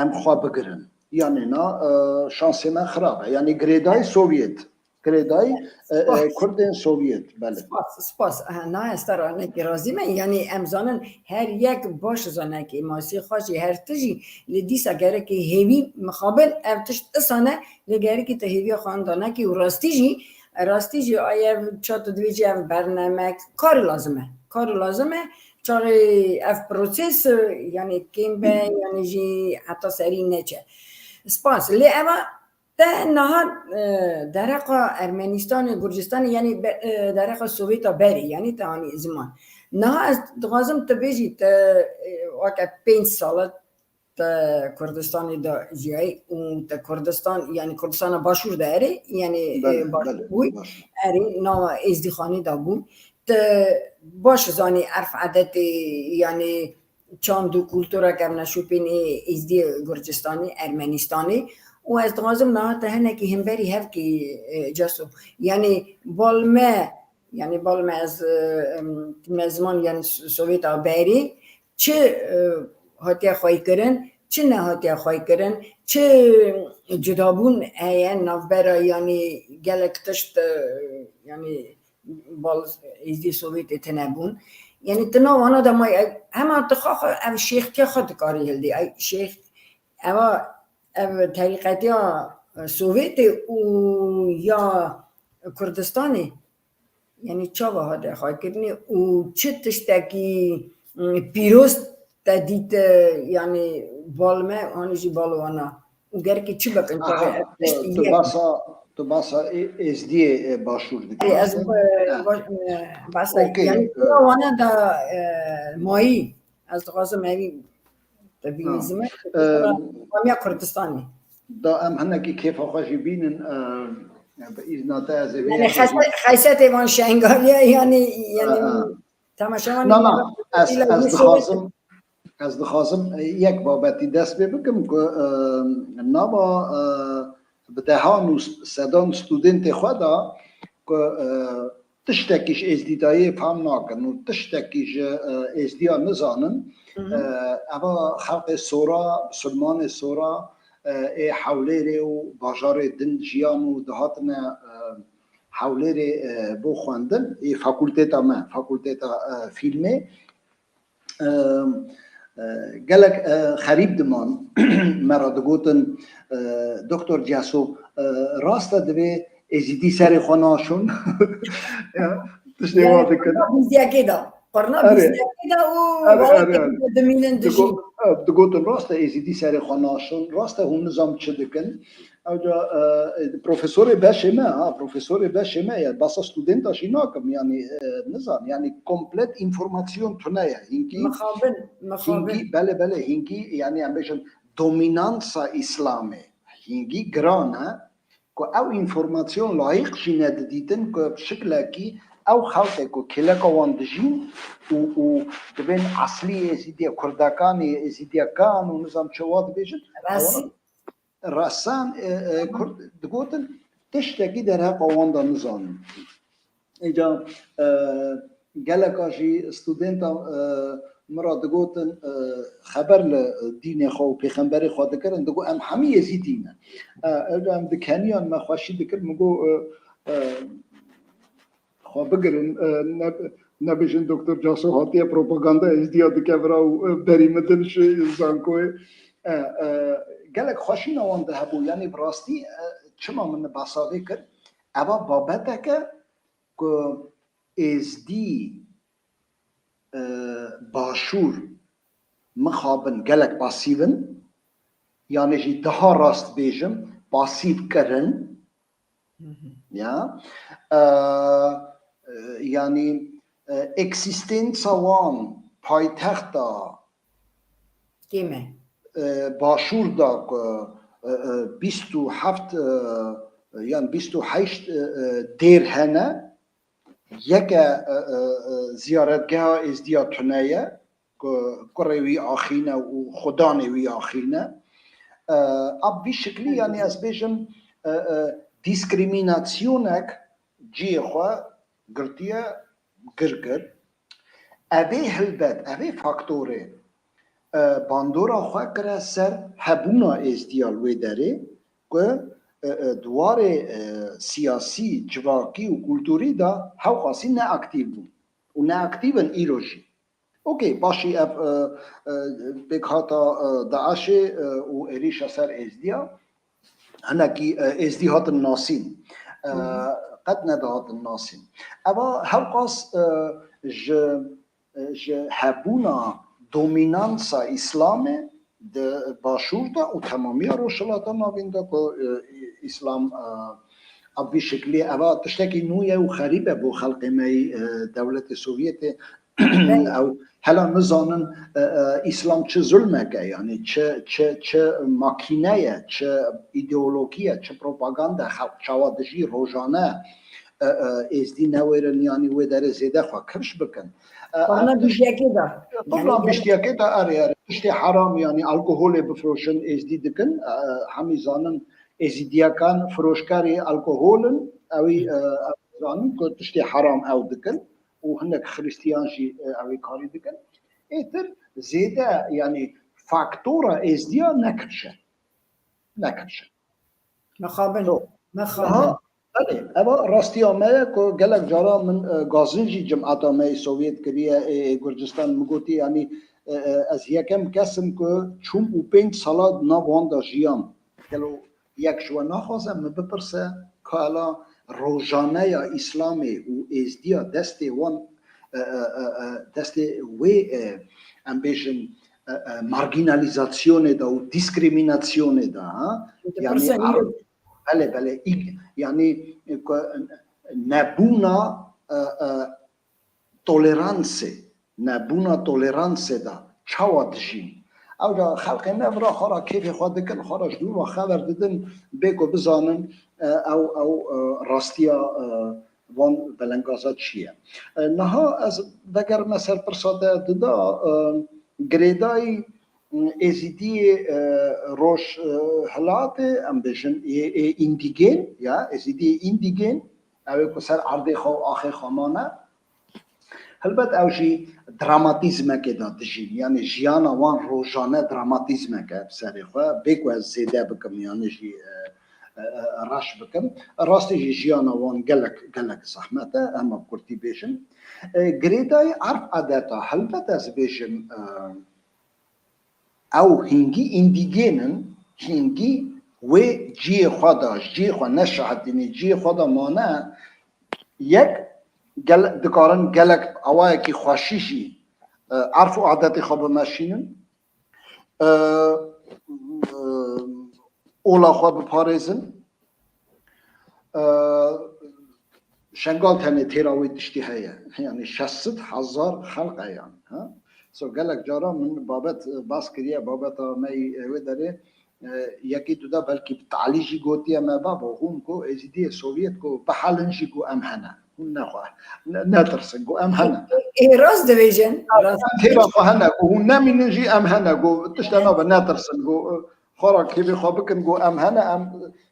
em xwe bigirin. Yanî na, e, şansê me xirab e. Yanî girêdayî Sovyet, girêdayî, e, e, Kurdên Sovyet, belê. Spas, spas. Aha, na ez te re hinekî razî me. Yanî em zanin her yek baş zanekî, masî xwe jî her tijî, lê dîsa gerekê hêvî mixabin ev tişt isane, lê gerekî te hêviya xwe inda nekî û rastî jî, rastî jî ay ev ça tu divê jî ev bernemek kar lazim e. Kar lazim e. Çaxê ev proses, e, yanî kêm be, yanî jî heta serî neçe. Spas. Lê eva te niha, e, dereqa Ermenistanê, Gurcistanê, yanî be-, e, dereqa Sovêta berê, yanî te anî ziman. Niha ez dixwazim tu bêjî te, e, weke pênc sal e te Kurdistanê de jiyayî û te Kurdistan, yanî Kurdistana Başûr de erê, yanî, e, Belê, Başûr belê, bûy, baş. Erê, nava Êzdîxanê de bû. Te baş zanî erf edetê, yanî çand û kultura kevneşopênê Êzdî Gurcistanê, Ermenistanê. Û ez dixwazim niha te hinekî hemberî hevkî, e, Caso. Yanî bal me, yanî bal me ez, e, em, me ziman, yanî S-, Sovêta berê, çi, e, hatiye xweykirin, çi nehatiye xweykirin, çi cudabûn heye navbera, yanî gelek tişt, e, yanî bal Êzdî Sovêtê tine bûn. Yanî tu nav wana de may, hema tu xwe xwe ev şêxtiya xwe dikarî hildî. Ay şêx, eva, ev terîqetiya Sovêtê û ya Kurdistanê, yanî çawa hate xweykirinê û çi tiştekî, m, pîroz te dît, e, yanî bal me, anî jî bal wana. Û gerekî çi bikin? Aha, Tabii, tu, tu yek. Basa, tu basa Ê-, Êzdiyê, e, Başûr dikî. Ê, ez, e, Ha. baş-, e, basa, Okey, yanî e. Wana da, e, mayî, ez dixwazim evî te Ha. bînîzime, E, Kamiya Kurdistanê. Da em hinekî kêfa xwe jî bînin, e, bi îzna te ez ê vê Yanî yekê xeset-, xesetê van Şengaliye, yanî, yanî Ha, ha. Temaşevanê Na, na, ez, ez dixwazim, ez dixwazim, e, yek babetî dest pê bikim ku, e, nava, e, bi dehan û sedan studentê xwe de ku, e, tiştekî ji êzdîdayê fam nakin û tiştekî ji, e, êzdiya nizanin, Hı hı. e, eva xelqê sora, bisilmanê sora, e, ê Hewlêrê û bajarê din jiyan û dihatine, e, Hewlêrê, e, bo xwendin, ê fakulteta me, fakulteta, e, fîlmê. E, e, gelek, e, xerîb diman, me re digotin, e, Doktor Caso, e, rast e divê Êzîdî serê xwe naşon. Ya, tiştê Yani wa dikin. Qurna bîziyekê de. Qurna Erê. bîziyekê de û Erê, wawê erê, erê. dimînin dijî. Digo-, e, digotin rast e Êzîdî serê xwe naşon, rast e hûn nizam çi dikin. Ewca, e, e, profesorê beşê me, ha, profesorê beşê me, ya, basa studenta jî nakim, yani, e, nizam, yani, komplet informasyon tune ye. Hingî, Mixabin, mixabin. hingî, belê, belê, hingî, yani, em bêjin, dominansa Îslamê. Hingî giran e, ku ew informasyon layîq jî nedidîtin, ku bi şiklekî ew xelkê ku kêleka wan dijîn û, û dibên eslî Êzîdiya Kurdekanê, Êzîdiya kan û nizam çi wa dibêjin, Rast. ewan resan, e, e, Kurd digotin, tiştekî derheqa wan de nizanin. Îca, e, geleka jî studenta, e, min re digotin, e, xeber li dînê xwe û pêxemberê xwe dikirin, digot, "Em hemî Êzîdî ne." E, ev em dikeniyan, me xweşî dikir, min got, e, e, xwe bigirin, e, ne, nebêjin Doktor Caso hatiye propaganda Êzdiya dike vira û, e, berî min din ji zankoyê. E, e, gelek xweşîna wan de hebû. Yanî bi rastî, e, çima min behsa vê kir? Eva babeteke ku Êzdî, e, Başûr mixabin gelek pasîv in, yanî jî daha rast bêjim, pasîv kirin. Hı hı. Ya. E, e, yanî, e, eksîstensa wan paytexta Kêm e. e, Başûr da ku, e, e, bîst û heft, e, yan bîst û heşt, e, e, dêr hene, yeke, e, e, e, ziyaretgeha Êzdiya tune ye, ku kurê wî axîne û xudanê wî axîne. E, a bi vî şiklî, yanî ez bêjim, e, e, diskriminasyonek cihê xwe girtiye girgir. Evê hilbet, evê faktorê, e, bandora xwe kire ser hebûna êzdiya li wê derê ku, e, e, di warê, e, siyasî, civakî û kulturî de hewqasî neaktîv bûn û neaktîv in îro jî. Okey, başî ev, e, e, pêkhata, e, DAIŞê, e, û êrîşa ser êzdiya hinekî, e, êzdî hatin nasîn. E, Hı hı. Qet nedihatin nasîn. Eva hewqas, e, ji, e, ji hebûna dominansa Îslamê di Başûr de û temamiya Rojhilata Navîn de ku, e, Îslam, e, a vî şeklî eva tiştekî nû ye û xerîb e bo xelkê me yî, e, dewletê Sovyetê. Belê. Ew hela nizanin, e, e, Îslam çi zulmek e, yanî çi, çi, çi makîne ye, çi îdeologî ye, çi propaganda, xelk çawa dijî rojane, e, e, êzdî newêrin, yanî wê derê zêde xwe kifş bikin. E, Bana ev tişt-, bîstiyekê de. Bana Yani bîstiyekê de erê, erê. Tiştê heram, yanî alkoholê bifroşin, êzdî dikin. E, hemî zanin êzîdiyekan firoşkerê alkohol in. Ewî, e, ew zanin ku tiştê heram ew dikin. Û hinek Xristiyan jî, e, ew ê karî dikin. Êtir zêde, yanî faktora êzdiya nekifşe. Nekifşe. Mixabin. Yo. Mixabin. Aha, belê. Eva rastiya me ye ku gelek cara min, e, gazin jî cimeta me yê Sovyet kiriye, ê, ê Gurcistan min gotî, yanî, e, e, ez yekem kes im ku çûm û pênc sala di nav wan de jiyam. Gelo yek ji we naxwaze min bipirse, ka ela rojaneya Îslamê û êzdiya destê wan, e, e, e, e, destê wê, e, em bêjin, e, e, margînalîzasyonê de û diskriminasyonê de, ha? Yanî Pirsa ar-, îro. Belê, belê. Î-, yanî, e, ku, e, nebûna, e, e, toleransê, nebûna toleransê de çawa dijîn? Ew de xelkê me vira xwe re kêfê xwe dikin, xwe re ji dûr ve xeber didin, bê ku bizanin, e, ew, ew, e, rastiya, e, van belengaza çi ye. E, niha ez vegerime ser pirsa te dida, e, girêdayî, e, êzîdiyê, e, roj, e, hilatê, em bêjin, ê, ê îndîgên, ya, êzîdiyê îndîgên, ew ê ku ser erdê xwe û axê xwe mane. Helbet ew jî dramatîzmekê de dijîn, yanî jiyana wan rojane dramatîzmek e bi serê xwe. Bê ku ez zêde bikim, yanî jî, e, e, e, reş bikim. Rastî jî jiyana wan gelek, gelek zehmet e, em bi kurtî bêjin. E, girêdayî erf edeta, helbet ez bêjim, e, ew hingî îndîgên in, hingî wê cihê xwe de, ji cihê xwe neşehetînî, cihê xwe de mane, yek gel-, dikarin gelek awayekî xweşî jî, e, erf û adetê xwe bimeşînin, e, e, ola xwe biparêzin. E, Şengal tenê têra wê tiştî heye. Yanî şeş sed hezar xelq e yanî, ha? So gelek cara min babet, e, bas kiriye, babeta me yî, e, wê derê, e, yekî duda belkî bi talî jî gotiye me, babo, hûn ku Êzîdiyê Sovyet ku bihelin jî ku em hene. Hûn nexwe, ne-, netirsin ku em hene. Ê, ê, rast dibêjin, rast. Em têra xwe hene ku hûn nemînin jî em hene ku tişte nabe, netirsin ku, e, xwe re kêfê xwe bikin ku em hene, em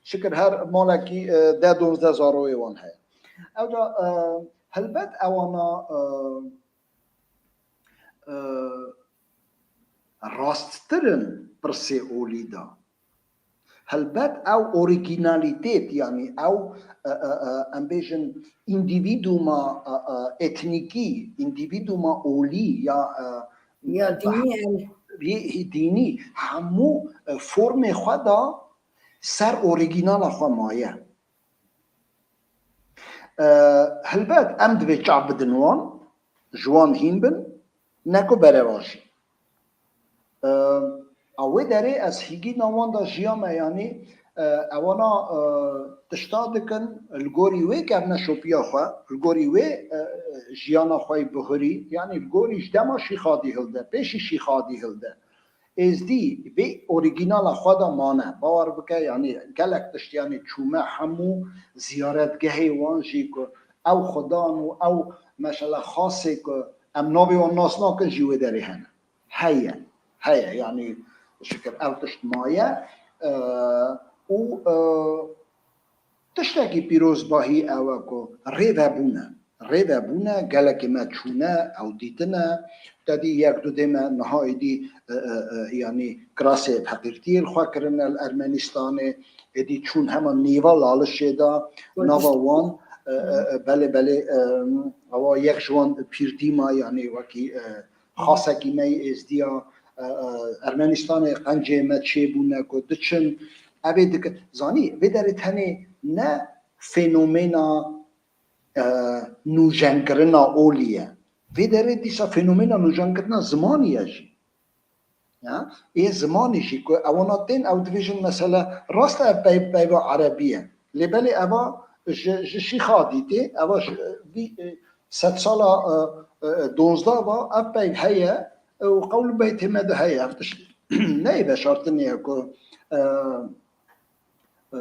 şikir her malekî, e, deh donzdeh zaroyê wan heye. Ew da, e, helbet ewana, e, e, rasttir in pirsê olî de. Helbet ew orîgînalîtêt, yanî ew, e, e, e, em bêjin îndîvîdûma, e, e, etnîkî, îndîvîdûma olî ya, e, Ya dînî, yê dînî hemû, e, formê xwe da ser orîgînala xwe maye. E, helbet em divê çav bidin wan, ji wan hîn bin, ne ku berevajî. E, a wê derê ez hîgî nav wan de jiyame, yanî, e, ewana, e, tişta dikin, li gorî wê kevneşopiya xwe, li gorî wê, e, jiyana xwe yî bihurî, yanî li gorî ji dema Şîxadî hilde, pêşî Şîxadî hilde. Êzdî vê orîgînala xwe de mane. Bawer bike, yanî gelek tişt, yanî çûme hemû ziyaretgehê wan jî ku ew xudan û ew meşele xasê ku em navê wan nas nakin jî wê derê hene. Heye, heye, yanî şikir ew tişt maye, e, û, e, Tiştekî pîrozbahî ew e ku rêvebûne. Rêvebûne, gelekê me çûne, ew dîtine. Te dî yek du dê me niha êdî, e, e, e, yanî kirasê feqîrtiyê li xwe kirine li Ermenistanê. Êdî çûn hema nîva Lalişê de, nava wan, e, e, e, belê, belê, e, ewa yek ji wan pîrdîma, yanî wekî, e, xasekî me yê êzdiya, e, e, Ermenistanê qencê me çêbûne ku diçin. Evê dike, zanî, vê derê tenê ne fenomena, e, nûjenkirina olî ye. Vê derê dîsa fenomena nûjenkirina zimanî ye jî. Ya, ê zimanî jî ku ewana tên ew dibêjin mesela rast e pey-, peyva erebî ye. Lê belê eva ji, ji şîxa dîtê, eva ji, vî, e, sedsala, e, e, donzdeh va ev peyv heye, e, û qewl û beytê me de heye. Ev tişt neyê veşartinê ye ku, e, e,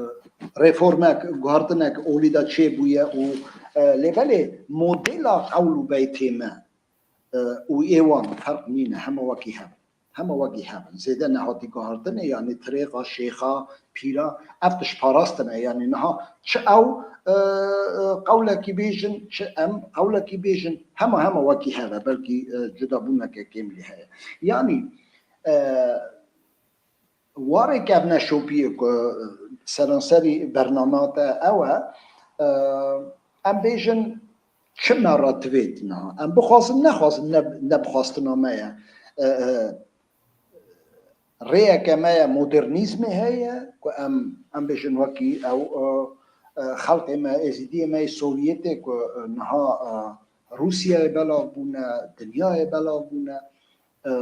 reformek, guhartinek olî de çêbûye û, e, lê belê modela qewl û beytê me, e, û ê wan ferq nîne, hema wekî hev in. Hema wekî hev in. Zêde nehatî guhartinê, yanî tirêxa, şêxa, pîra, ev tişt parastin e. Yanî niha çi ew, e, e, qewlekî bêjin, çi em qewlekî bêjin, hema, hema wekî hev e. Belkî, e, cudabûneke kêmlî heye. Yanî, e, warê kevneşopiyê ku seranserî bernama te ew e, e, em bêjin çi me re divêt niha. Em bixwazin, nexwazin, ne, ne bi xwestina me ye. E, e, rêyeke me ye, modernîzmê heye ku em, em bêjin wekî ew, e, e, xelkê me, êzîdiyê me yê Sovyetê ku, e, niha, e, Rûsyayê belav bûne, dinyayê belav bûne. E,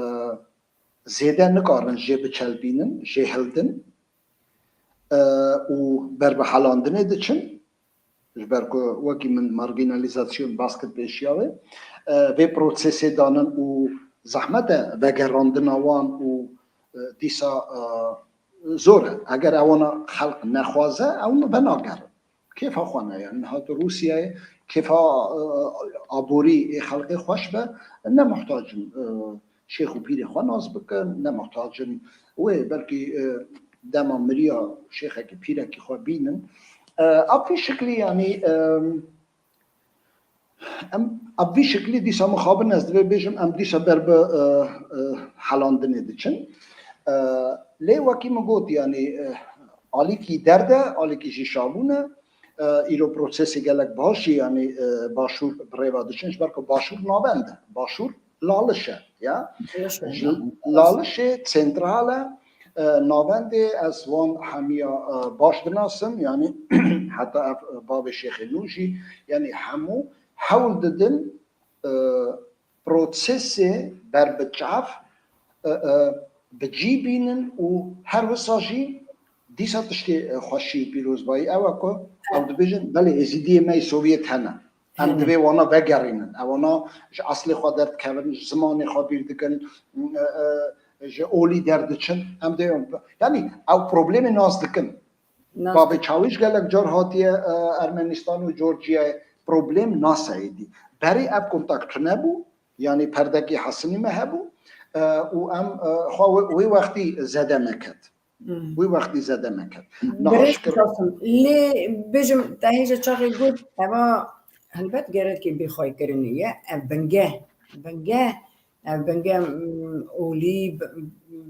zêde nikarin jê biçelbînin, jê hildin, e, û ber bi helandinê diçin. Ji ber ku wekî min margînalîzasyon bas kir pêşiya wê, e, vê prosesê danin û zehmet e vegerandina wan û, e, dîsa, e, zor e. Eger ewana xelq nexwaze, ew venagerin. Kêfa xwe ne, yani niha tu Rûsyayê kêfa, e, aborî ê xelkê xweş be, ne muhtac in, e, şêx û pîrê xwe nas bikin, ne muhtac in wê belkî, e, dema miriya şêxekî pîrekî xwe bînin. E, a vî şiklî, yani, e, Em, a vî şiklî dîsa mixabin ez divê bêjim, em dîsa ber bi, e, e, helandinê diçin. E, lê wekî min got, yanî, e, alîkî derde, alîkî jî şabûn e. E, îro prosesê gelek baş jî, yanî, e, başûr bi rêva diçin, ji ber ku başûr navend e. Başûr Laliş e, ya. Laliş e, Ji ya. Lalişê sentral e, e, navendê ez wan hemiya, e, baş dinasim, yanî heta ev, e, bavê Şêxê Nû jî, yanî hemû hewl didin, e, prosesê berbiçav, e, e, bi cî bînin û her wisa jî dîsa tiştê, e, xweşî û pîrozbayî ew e ku ew dibêjin, belê Êzîdiyê me yê Sovyet hene. Em Hene. divê wana vegerînin. Ewana ji eslê xwe derdikevin, ji zimanê xwe bîr dikin, e, e, ji olî derdiçin. Em dê, yanî ew problemê nas dikin. Nas Bavê dikin. Çawîş gelek car hatiye, e, Ermenistan û Georgiyayê. Problem nas e êdî. Berê ev kontakt tune bû, yanî perdekê hesinî me hebû, e, û em, e, xwe wê, wê wextî zede me ket. Hmm. Wî wextî zede me ket. Niha Birêz şikir Qasim, lê bêjim, te hêja çaxê got, eva helbet gerekê bêxweykirinê ye, ev bingeh, bingeh, ev bingeh, mm, olî, b-,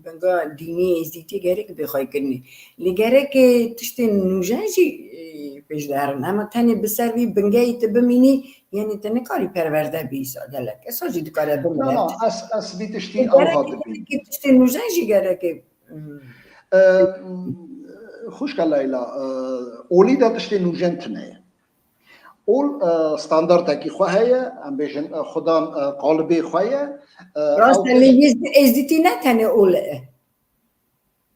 binga dînî, êzdîtî gerek bêxweykirinê. Lê gerekê tiştên nûjen jî, e, pêş de herin. Ema tenê bi ser vî bingehî tu bimînî, yanî tu nikarî perwerde bî îsa gelek. Esa jî dikare bimîne. Na, na, ez, ez vî tiştî Lê ew gerekê, hat dibînim. gerekê tiştên nûjen jî gerekê Hmm. E, xwişka Leyla, e, olî de tiştê nûjen tune ye. Ol, e, standartekî xwe heye, em bêjin, e, xudan, e, qalibê xwe ye. E, Rast e, ew lê tişt- êzdî-, êzdîtî ne tenê ol e.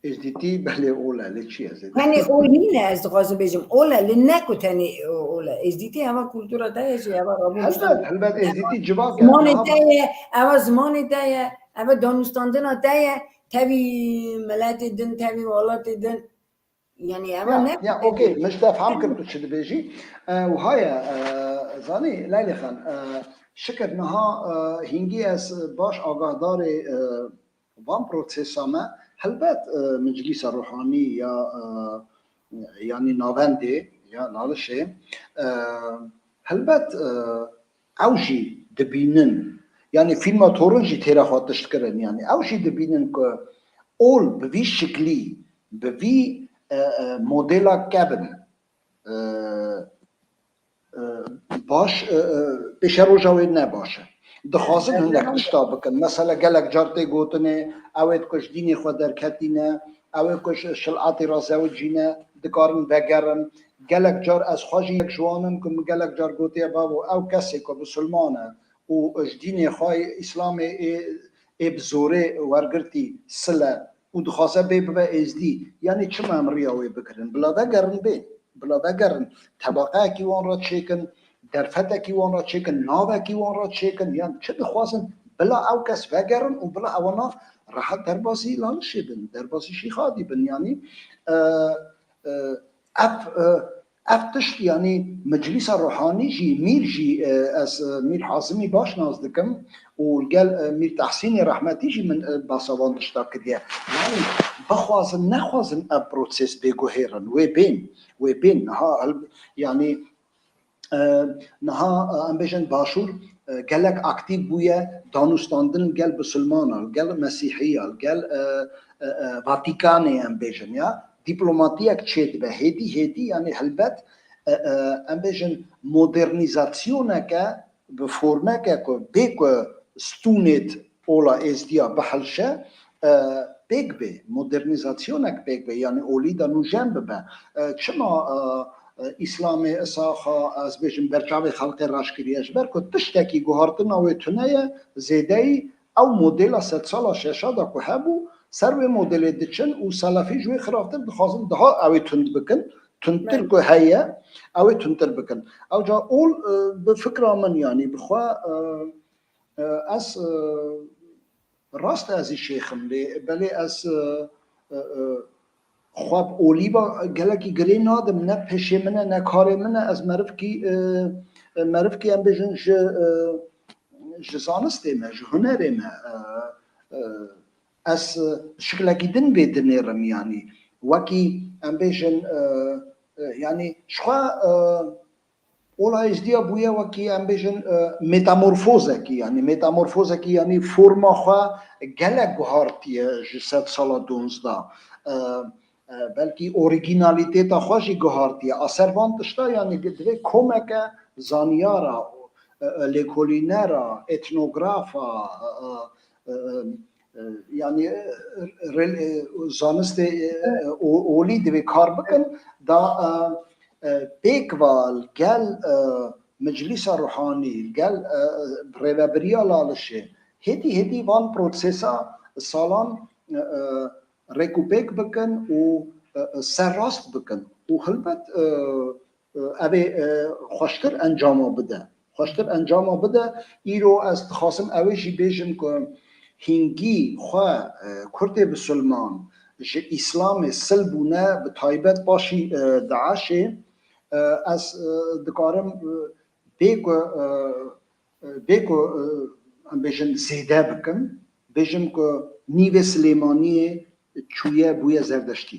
Êzdîtî belê ol e, lê çi ye zêde? Tenê ol nîne, ez dixwazim bêjim, ol e, lê ne ku tenê ol e. Êzdîtî eva kultura te ye jî, eva rabûn Helbet, helbet êzdîtî civak e. Zimanê Niha te ye, eva zimanê te ye, eva danûstandina te ye. Tevî miletê din, tevî welatê din. Yanî eva Ya, ne ya, okey, min ji te fehm kir tu çi dibêjî. E, wiha ye, e, zanî, Leylê Xan, e, şikir niha, e, hingî ez baş agahdarê, e, van prosesa me, helbet, e, miclîsa ruhanî ya, e, yanî navendê, Ya Lalişê, e, helbet, e, ew jî dibînin, yanî fîlma Torin jî têra xwe tişt kirin, yanî ew jî dibînin ku ol bi vî şiklî, bi vî, e, e, modela kevin, e, e, baş, e, e, pêşeroja wê ne baş e. Dixwazin hindek tişta bikin. Mesela gelek car tê gotinê, ew ê ku ji dînê xwe derketîne, ew ê ku ji şil'atê re zewicîne, dikarin vegerin. Gelek car ez xwe jî yek ji wan im ku min gelek car gotiye, bavo, ew kesê ku bisilman e û ji dînê xwe yê Îslamê ê, ê bi zorê wergirtî sile û dixwaze bê bibe êzdî, yanî çima em riya wê bigirin? Bila vegerin bê, bila vegerin. Tebaqeyekî wan re çêkin, derfetekî wan re çêkin, navekî wan re çêkin, yan çi dixwazin, bila ew kes vegerin û bila ewana rehet derbasî Lalişê bin, derbasî Şîxadî bin, yanî, e, e, ev, e, ev tişt, yanî Meclîsa Ruhanî jî, Mîr jî, e, ez, e, Mîr Hazimî baş nas dikim û li gel, e, Mîr Tehsînê rehmetî jî min, e, basa van tişta kiriye. Yanî bixwazin, nexwazin ev proses bê guhêrin, wê bên, wê bên. Niha hel-, yanî, e, niha, e, em bêjin Başûr, e, gelek aktîf bûye, danûstandin gel bisilmanan, gel mesîhiyan, gel, e, e, e, Vatîkanê em bêjin ya. Dîplomatiyek çêdibe. Hêdî, hêdî, yanî helbet, e, e, em bêjin modernîzasyoneke bi formeke ku bê ku stûnêt ola êzdiya bihilşe, e, pêk bê, modernîzasyonek pêk bê, yanî olî de nûjen bibe. E, çima, e, e, Îslamê isa xwe, ez bêjim, berçavê xelkê raş kiriye? Ji ber ku tiştekî guhartina wê tune ye, zêdeyî ew modela sedsala şeşa de ku hebû, ser wê modelê diçin û selefî ji wê xirabtir dixwazin daha ew ê tund bikin, tundtir ku heye, ew ê tundtir bikin. Ewca ol, e, bi fikra min, yanî bi xwe, e, e, ez, e, rast ez jî şêx im, lê belê ez, e, e, e, xwe bi olî ve gelekî girê nadim, ne pêşê min e, ne karê min e, ez merivkî, e, e, merivkî em bêjin ji, e, ji zanistê me, ji hunerê me, e, e, ez, e, şiklekî din vê dinêrim, yanî wekî em bêjin, e, e, yanî ji xwe, e, ola êzdiya bûye wekî em bêjin, e, metamorfozekî, yanî metamorfozekî, yanî forma xwe gelek guhartiye ji sedsala duwazdeh. E, e, belkî orîgînalîteta xwe jî guhartiye. A ser van tişta, yanî divê komeke zaniyara, e, e, lêkolînera, etnografa, e, e, e, e, e, yanî, e, rel-, e, zanistê, e, e, o-, olî divê kar bikin, da, e, e, pêk ve li gel, e, Meclîsa Ruhanî, li gel, e, rêvebiriya Lalişê, hêdî hêdî van prosesa salan, e, e, rêkûpêk bikin û, e, e, serrast bikin. Û helbet, e, e, ev ê, e, xweştir encama bide. Xweştir encama bide. Îro ez dixwazim ew ê jî bêjim ku hingî xwe, e, Kurdê bisilman ji Îslamê sil bûne, bi taybet paşî, e, DAIŞê, e, ez, e, dikarim, e, bê ku, e, e, bê ku, e, em bêjin zêde bikim, bêjim ku nîvê Silêmaniyê çûye bûye Zerdeştî.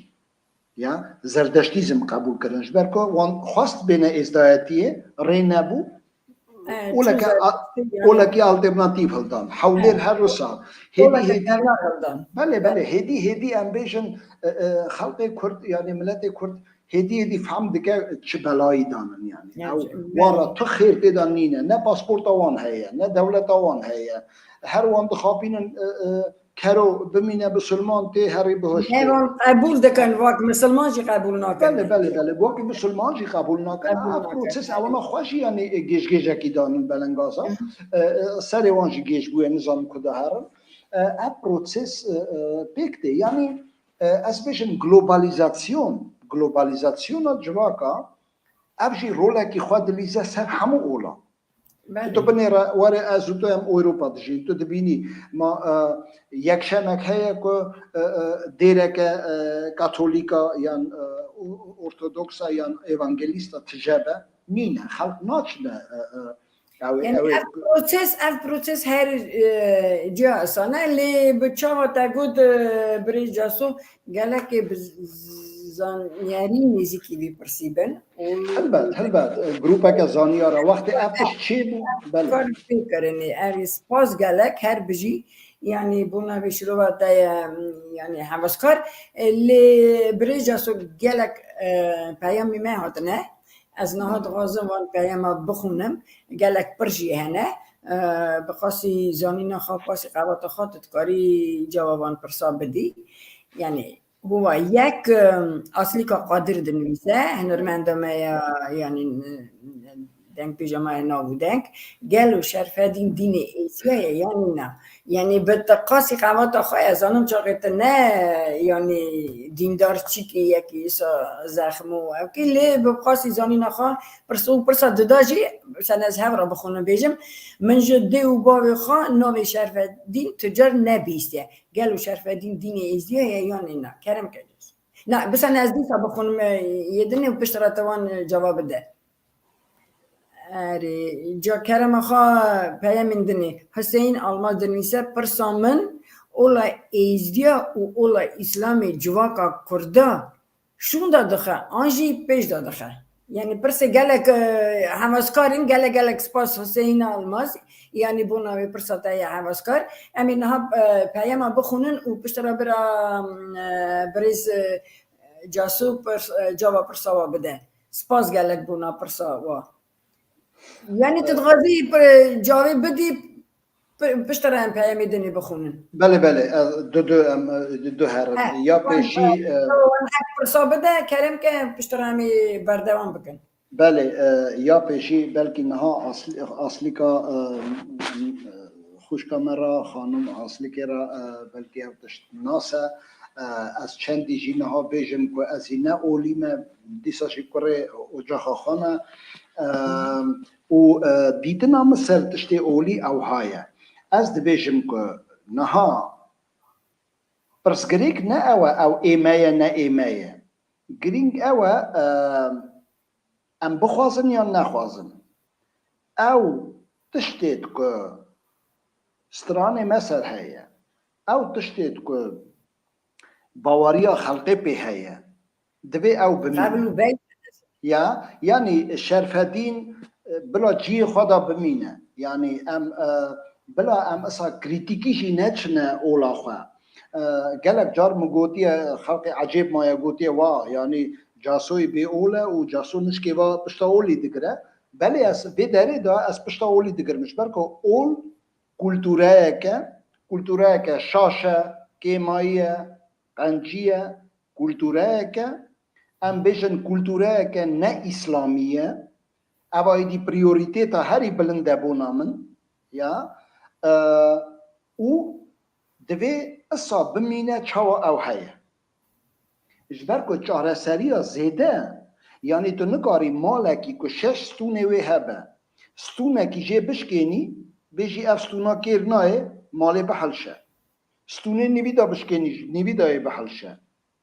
Ya, Zerdeştîzm qebûl kirin. Ji ber ku wan xwest bêne êzdayetiyê, rê nebû. E, oleke çû a-, Zerdeştî, yanî olekî alternatîf hildan. Hewlêr, e, her wisa. Hêdî, oleke hêdî, tevna hildan. Belê, belê. Hêdî, hêdî em bêjin, e, e, xelkê Kurd, yanî miletê Kurd hêdî, hêdî fehm dike çi belayî danin, yanî. Ya, ew, çi, wan re tu xêr tê de nîne. Ne pasporta wan heye, ne dewleta wan heye. Her wan dixapînin, e, e, kero bimîne bisilman, tê herî bihuştê. Evan qebûl dikin, wek misilman jî qebûl nakin. Belê, belê, belê. Wekî misilman jî qebûl nakin. Qebûl nakin. Ev proses ewana xwe jî, yanî, e, gêjgêjekî danin belengaza. Hı hı. E, e, serê wan jî gêj bûye, nizanim ku diherin. E, ev proses, e, e, pêk tê. Yanî, e, ez bêjim globalîzasyon, globalîzasyona civaka, ev jî rolekî xwe dilîze ser hemû olan. Belê. Tu binêre, were ez û tu em Ewropa dijîn. Tu dibînî, ma, e, yekşemek heye ku, e, e, dêreke, e, katolîka yan, e, o-, ortodoksa yan evangelîsta tije be? Nîne. Xelk naçine, e, e, ew ê, yanî ew ê ev proses, ev proses her, e, ciya esane, lê bi çawa te got, e, birêz Caso, gelekê bi z-, z-, zanyarî nêzîkî vî pirsî bin. Û Helbet, helbet. Grûpeke zanyara wextê ev tişt çêbû, belê. Kar pê kirinê. Erê, spas gelek, her bijî. Yanî bona vê şirova te ye, yanî heveskar. E, lê birêz Caso gelek, e, peyamî me hatine. Ez niha dixwazim van peyama bixwînim. Gelek pir jî hene. E, bi qasî zanîna xwe, qasî qewata xwe tu dikarî cewaba van pirsa bidî. Yanî Hûva yek, em, Aslîka Qadir dinivîse, hunermenda me ya, yanî, e, dengbêja me ya nav û deng, gelo Şerfedîn dînê êziya ye yan na? Yanî bi te qasî qewata xwe, ez zanim çaxê te ne, yanî dîndarçîkê yekî îsa zexm û ewkî, lê bi qasî zanîna xwe pirsa û pirsa dida jî, sen ez hev re bixwînim bêjim, min ji dê û bavê xwe navê Şerfedîn tu car nebîstiye. Gelo Şerfedîn dînê êziya ye yan na? Kerem ke. Na, bisan ez dîsa bixwînim, e, yê dinê û piştre te wan, e, cevab bide. Erê, ca kerema xwe peyamên dinê. Huseyîn Almaz dinivîse, pirsa min, ola êzdiya û ola îslamê civaka kurda şûnda dixe, an jî pêş de dixe? Yanî pirsê gelek, e, heveskar in, gelek gelek spas Huseyîn Almaz, yanî bona wê pirsa te ya heveskar. Em ê niha, e, peyama bixwînin û piştre bira, e, birêz, e, Caso pirs-, e, cava pirsa wa bide. Spas gelek bona pirsa wa. Yanî tu dixwazî, e, cavê bidî, pi-, piştre em peyamê dinê bixwînin. Belê, belê, e, du, du, em, e, du, du herin. He, Ya wan pêşî, e, wan hek pirsa bide, kerem ke em piştre em ê berdewam bikin. Belê, e, ya pêşî belkî niha Asl-, Aslîka, e, e, xwişka me re, xanim Aslîkê re, e, belkî ev tişt nas e. E, ez çendî jî niha bêjim ku ez jî ne olî me, dîsa jî kurê ocaxa xwe me. E, û, e, dîtina min ser tiştê olî ewha ye. Ez dibêjim ku niha pirsgirêk ne ew e, ew ê me ye, ne ê me ye. Girîng ew e, e, em bixwazin yan nexwazin. Ew tiştê ku stranê me ser heye, ew tiştê ku baweriya xelkê pê heye, divê ew bimîne. Qebl û bey. Ya, yanî Şerfedîn, e, bila cihê xwe de bimîne. Yanî em, e, bila em esa krîtîkî jî neçine ola xwe. E, gelek car min gotiye, xelkê ecêb maye, gotiye, wa, yanî Casoyê bê ol e û Caso nişkê va pişta olî digire. Belê ez vê derê de ez pişta olî digirim. Ji ber ku ol kultureyeke, kultureyeke şaş e, kêmayî ye, qencî ye, kultureyeke, em bêjin kultureyeke ne îslamî ye. Eva êdî prîorîtêta herî bilind e bona min, ya, e, û divê isa bimîne çawa ew heye. Ji ber ku çareseriya zêde, yanî tu nikarî malekî ku şeş stûnê wê hebe, stûnekî jê bişkênî, bêjî ev stûna kêr nayê, malê bihilşe. Stûnê nîvî de bişkênî, nîvî de yê bihilşe.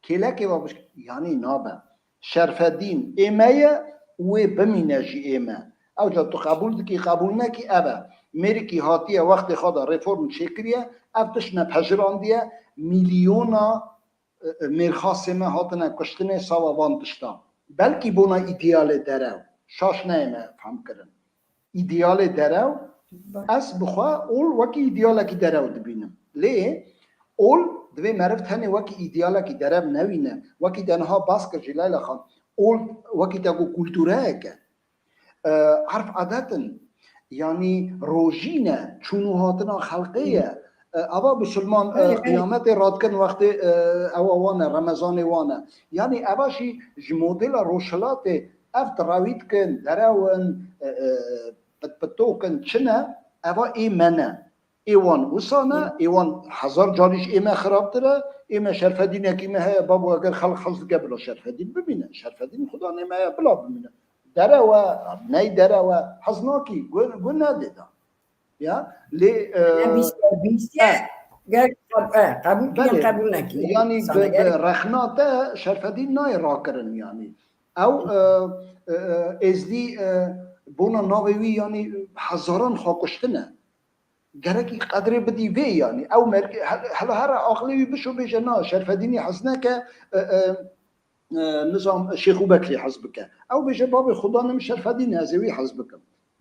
Kêlekê ve bişk-, yanî nabe. Şerfedîn ê me ye û wê bimîne jî ê me. Ewca tu qebûl dikî, qebûl nekî, ev e. Mêrikî hatiye wextê xwe de reform çêkiriye, ev tişt nepejirandî ye, mîlyona, e, e, mêrxasê me hatine kuştinê sava van tişta. Belkî bona îdealê derew, şaş neyê me fehm kirin. Îdealê derew, ez bi xwe ol wekî îdealekî derew dibînim. Lê ol divê meriv tenê wekî îdealekî derev newîne. Wekî te niha bas kir jî Leyla Xan, ol wekî te got kultureyek e. E, erf adet in, yanî rojîn e, çûn û hatina xelkê ye. E, ava bisilman, e, Belê, belê. Qiyametê radikin wextê, e, ewa wan e, Remezanê wan e. Yanî eva jî ji modela rojhilatê ev tirewî dikin, derew in, e, e, pitpitok in, çi ne, eva ê me ne. Ê wan wisa ne, ê wan hezar carî ji ê me xirabtir e, ê me Şerfedînekî me heye, babo eger xelk hez dike bila Şerfedîn bimîne. Şerfedîn xudanê me ye, bila bimîne. Derew e, ney derew e, hez nakî, gu, gu nedê de. Ya, lê, e, Bîst, bîst e. Ger qeb-, e, qebûl kirin, belê, qebûl nekî. Yanî bi, bi rexna te Şerfedîn nayê rakirin yanî. Ew, e, e, e, êzdî, e, bona navê wî yanî hezaran xwe kuştine. Gerekî qedrê bidî vê yanî. Ew merke-, he-, hela here aqilê wî bişo bêje na, Şerfedînî hez neke, e, e, e, nizam Şêxû Bekrî hez bike. Ew bêje, bavê Xudan im Şerfedîn, ez ê wî hez bikim.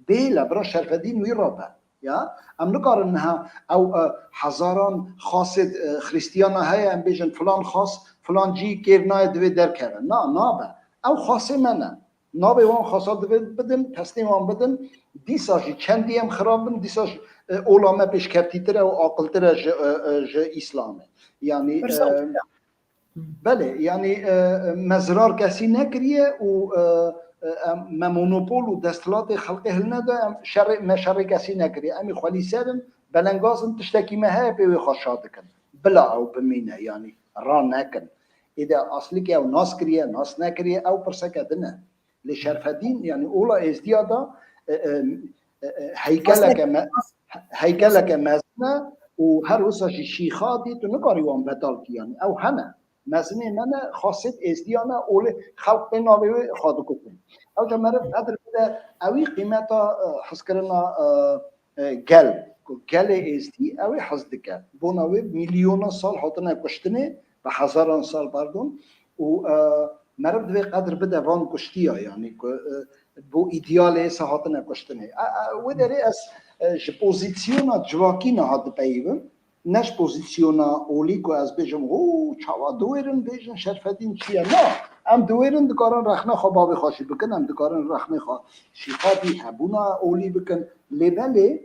Bêle, bira Şerfedîn wî rabe. Ya, em nikarin niha ew, e, hezaran xasê, e, Xrîstiyana heye, em bêjin filan xas, filan cî kêr nayê divê derkeve. Na, nabe. Ew xasê me ne. Navê wan xasa divê bidin, pesnê wan bidin. Dîsa jî çendî em xirab bin, dîsa jî, e, ola me pêşkevtîtir e û aqiltir e ji, e, e, ji Îslamê. Yanî, Pirsa e, Belê, yanî, e, me zirar kesî nekiriye û, e, e, em, me monopol û desthilatê xelkê hilneda, em şerê, me şerê kesî nekiriye. Em ê xwelîser in, belengaz in, tiştekî me heye pê wê xwe şa dikin. Bila ew bimîne, yanî ra nekin. Êde aslikê ew nas kiriye, nas nekiriye, ew pirseke din e. Lê Şerfedîn, yanî ola Êzdiya da, e, e, e, e, heykeleke me-, heykeleke mezin e û her wisa jî şîxa dî, tu nikarî wan betal kî, yanî ew hene. Mezinê me ne, xasêt Êzdiya ne, olê xelk pê navê wê xwe dikutin. Ewca meriv qedir bide, ewî qîmeta, e, hizkirina, e, e, gel, ku gelê Êzdî ew ê hez dike. Bona wê milyona sal hatine kuştinê, bi hezaran sal, pardon, û, e, meriv divê qedir bide van kuştiya, yanî ku, e, bo îdealê êsa hatine kuştinê. E, e, wê derê ez, e, ji pozîsyona civakî niha dipeyivim, ne ji pozîsyona olî ku ez bêjim, hû, çawa diwêrin bêjin Şerfedîn çi ye. Na, em diwêrin dikarin rexne xwe bavê xwe jî bikin, em dikarin rexne xwe şîxa dî hebûna olî bikin. Lê belê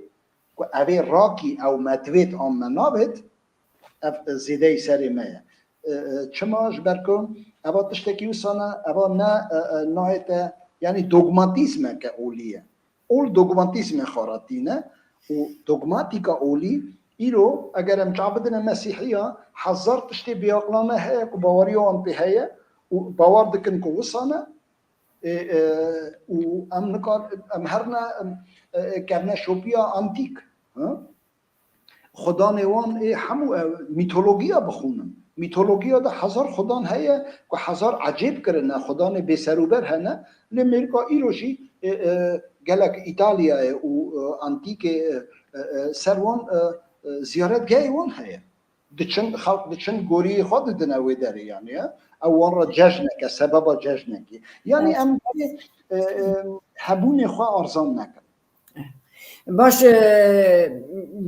ku evê rakî ew me divêt an me navêt, ev zêdeyî serê me ye. E, e, çima? Ji ber ku eva tiştekî wisa ne, eva ne, e, e, nayête, yanî dogmatîzmeke olî ye. Ol dogmatîzmê xwe re tîne û dogmatîka olî îro eger em çav bidine Mesîhiya, hezar tiştê bêaqilane heye ku baweriya wan pê heye û bawer dikin ku wisa ne, e, e, û em nikar, em herine, em, e, e, kevne şopiya antîk. Ha? Xudanê wan ê hemû ew mîtologiya bixwînin. Mîtologiya de hezar xudan heye ku hezar ecêb kirine, xudanê bêserûber hene. Lê Mêrika îro jî, e, e, gelek Îtalyayê û, e, antîkê, e, e, e, ser wan, e, e, ziyaretgehê wan heye. Diçin, xelk diçin goriyê xwe didine wê derê, yanî, e, ew wan re cejneke, sebeba cejnekê. Yanî Evet. em, e, e, hebûnê xwe arzan nekin. Baş, e,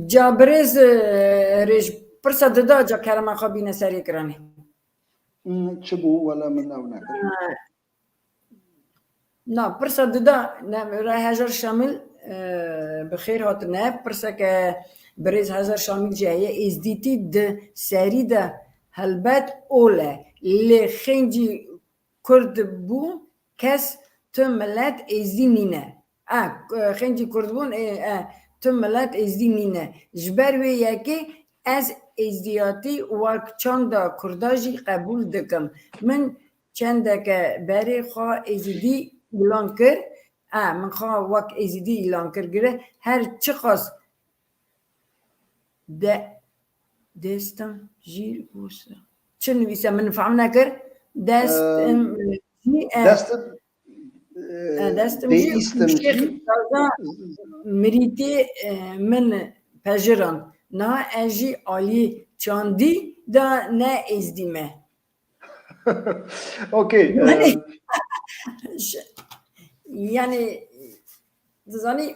ca birêz, e, rêj pirsa dida ca kerema xwe bîne serê kiranê. Hmm, çi bû? Wele min ew nekir. E, na, pirsa dida, ne, Rayhajar Şamil, e, bi xêr hatine. Pirseke birêz Hajar Şamil jî heye. Êzdîtî di serî de helbet ol e. Lê xêncî Kurd bû, kes tu milet êzdî nîne. E, xêncî Kurd bûn, ê, e, tu milet êzdî nîne. Ji ber wê yekê ez êzdiyatî wek çanda Kurda jî qebûl dikim. Min çendeke berê xwe êzidî îlan kir. E, min xwe wek êzidî îlan kir. Gire her çiqas de, destim jîr wisa. Çi nivîse min fehm nekir? Destim Em, jî, e, destim, e, e, destim jî deîstim Şêx jî. Zaza mirîtê, e, min pejirand. Niha ez jî alî çandî da ne êzdî me. Okey, Yanî, e, ş-, yanî, dizanî,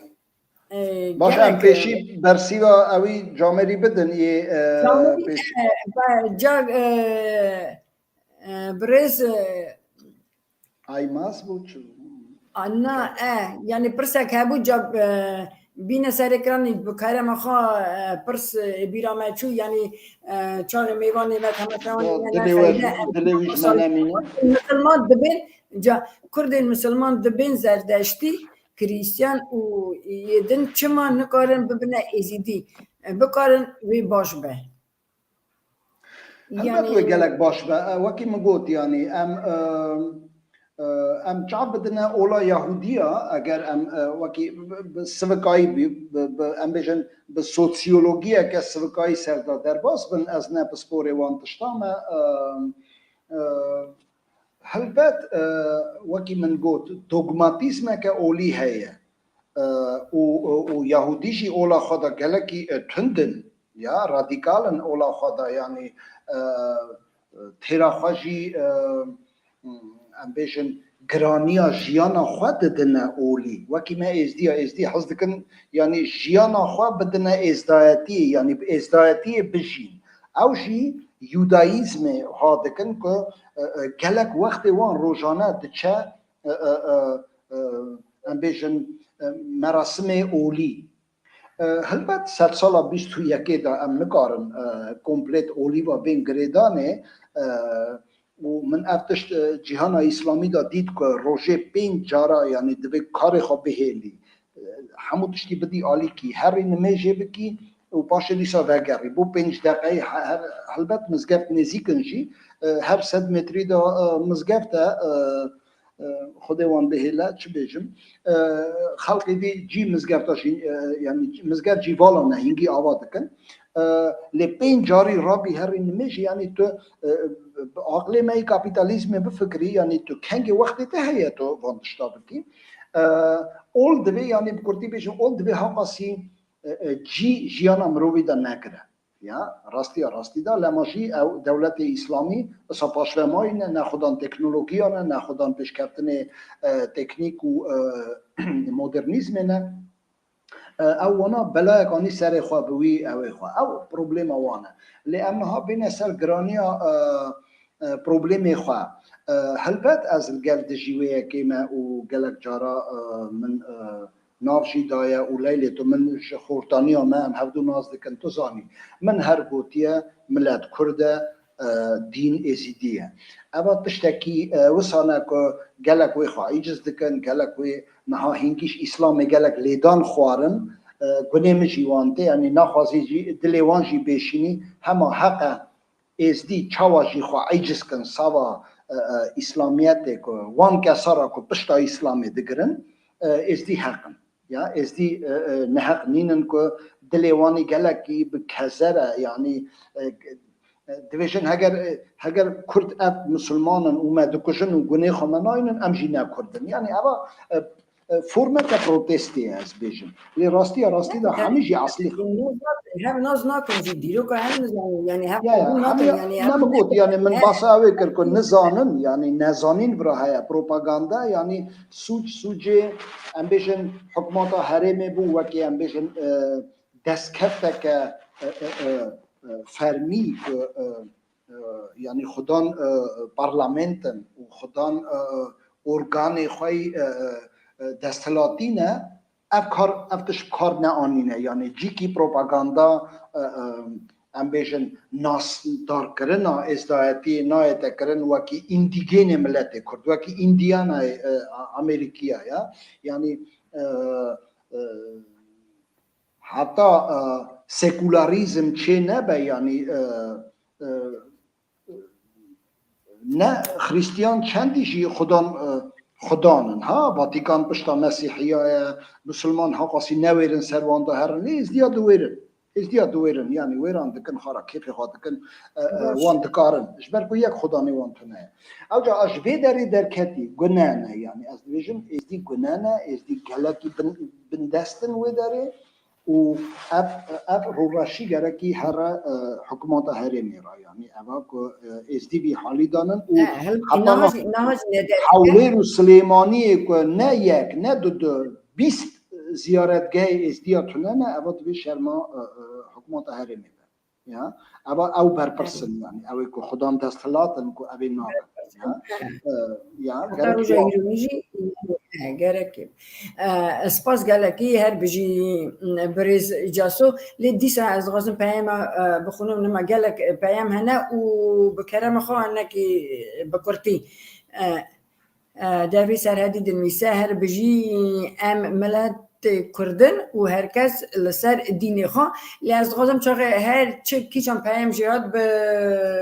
e, Baş, em gelek, e, pêşî bersîva ewî camêrî bidin, yê, e, Camêrî, pêşî. E, be-, ca, e, e, birêz, e, Aymaz bû çi? A, na, e, yanî pirsek hebû, ca, e, bîne serê kiranî bi kerema xwe, e, pirs, e, bîra me çû, yanî, e, çaxê mêvanê me heme Ya, tewanî dilê we, dilê wî ji me nemîne. Misilman dibên, ca, Kurdên misilman dibên Zerdeştî, Krîstiyan û yê din çima nikarin bibine Êzîdî? E, bikarin wê baş be. Helbet Yanî wê gelek baş be. E, wekî min got, yanî em, e, e, em çav bidine ola Yahûdiya, eger em, e, wekî bi, bi sivikayî bi, bi, bi, em bêjin bi sosyologiyeke sivikayî ser de derbas bin, ez ne pisporê wan tişta me, e, e, helbet, e, wekî min got, dogmatîzmeke olî heye. E, û, û, û Yahûdî jî ola xwe de gelekî, e, tund in, ya, radîkal in ola xwe de, yanî, e, têra xwe jî, e, em bêjin, giraniya jiyana xwe didine olî. Wekî me êzdiya êzdî hez dikin, yanî jiyana xwe bidine êzdayetiyê, yanî bi êzdayetiyê bijîn. Ew jî Yudayîzmê ha dikin ku, e, e, gelek wextê wan rojane diçe, e, e, e, e, em bêjin, e, merasimê olî. E, helbet sedsala bîst û yekê de em nikarin, e, komplet olî ve bên girêdanê, e, û min ev tişt, e, cîhana îslamî de dît ku rojê pênc cara, yanî divê karê xwe bihêlî, e, hemû tiştî bidî alîkî, herî nimêjê bikî û paşê dîsa vegerî. Bo pênc deqeyî he-, her, helbet mizgeft nêzîk in jî, e, her sed metrî de, e, mizgeft e, e, e, Xwedê wan bihêle, çi bêjim? E, xelkê dî cî mizgefta jî, e, yanî mizgeft jî vala ne, hingî ava dikin. E, lê pênc carî rabî herî nimêjî, yanî tu, e, bi aqlê me yê kapîtalîzmê bifikirî, yanî tu kengê wextê te heye tu van tişta bikî. E, ol divê, yanî bi kurtî bêjim, ol divê haqasî, e, e, cî jiyana mirovî de negire. Ya, rastiya rastî de, lema jî ew dewletê îslamî wisa paşvemayî ne, ne xudan teknologiya ne, ne xudan pêşkeftinê, e, teknîk û, e, modernîzmê ne. E, ew wana belayek anî serê xwe bi wî ewê xwe. Ew problema wan e. Lê em niha bêne ser giraniya, e, e, problemê xwe. E, helbet ez li gel dijî wê yekê me û gelek cara, e, min, e, nav jî daye û Leylê tu min ji xortaniya me, em hevdu nas dikin, tu zanî. Min her gotiye, milet Kurd e, e, dîn Êzîdî ye. Eva tiştekî, e, wisa ne ku gelek wê xwe îciz dikin, gelek wê niha hingî ji Îslamê gelek lêdan xwarin, e, gunê min jî wan tê, yanî naxwazî jî dilê wan jî bêşînî, hema heq e Êzdî çawa jî xwe eciz kin, sava, e, e, Îslamiyetê ku wan kesa re ku pişta Îslamê digirin, e, Êzdî heq in. Ya, Êzdî, e, e, neheq nînin ku dilê wan î gelekî bi kezer e, yanî, e, e, dibêjin heger, e, heger Kurd ev Misilman in û me dikujin û gunê xwe me naynin, em jî ne Kurd in. Yanî eva, e, e, formeke protestê ye, ez bêjim. Lê rastiya rastî de hemî jî eslî. Hev nas nakin jî, dîroka hev nizanin, yanî hev Ya, ya, qebûl nakin, hemî yanî ne hev min got, yanî min he. Basa ew ê kir ku nizanin, yanî nezanîn vira heye. Propaganda, yanî sûc, sûcê, em bêjin, hikûmeta herêmê bû, wekî em bêjin, e, destkefteke, e, e, e, e, fermî ku, e, e, yanî xudan, e, parlamentin û xudan, e, e, organê xwe yî, e, e, e, desthilatî ne, ev kar, ev tişt kar neanîne. Yanî cîkî propaganda, e, e, em bêjin nasdarkirina êzdayetiyê nayête kirin wekî îndîgênê miletê Kurd, wekî Îndiyana, e, Amerîkiya ya. Yanî, e, e, heta, e, sekularîzm çê nebe, yanî, e, e, ne Xristiyan çendî jî xudan, e, xudan in. Ha, Vatikan pişta Mesîhiya ye, Misilman haqasî newêrin ser wan de herin. Lê Êzdiya diwêrin. Êzdiya diwêrin, yanî wêran dikin, xara kêfê xwe dikin, e, e, Baş. Wan dikarin. Ji ber ku yek xudanê wan tune ye. Ewca a ji vê derê derketî, gune ne, yanî ez dibêjim, Êzdî gune ne, Êzdî gelekî bin, bindest in wê derê. Û ev, ev rûreşî gerekî here, e, hikûmeta herêmê re, yanî eva ku, e, Êzdî vî halî danin û E, hel-, heta niha niha jî, niha jî ne derek e. Hewlêr û Silêmaniyê ku ne yek, ne du, du, bîst ziyaretgehê Êzdiya tune ne, eva divê şerma, e, e, hikûmeta herêmê be. Ya, eva ew berpirs in, yanî ew ê ku xudan desthilat in ku ev ê nakin. Ya, e, ya, Heta gerek roja wa- îronî jî, he, gerek e. E, spas gelekî, her bijî, m, birêz Caso. Lê dîsa ez dixwazim peyama, e, bixwînim, nema gelek peyam hene û bi kerema xwe hinekî bi kurtî. E, e, Dervî Serhedî dinivîse, her bijî em miletê Kurd in û her kes li ser dînê xwe. Lê ez dixwazim çaxê her çi kîçan peyam jê hat bi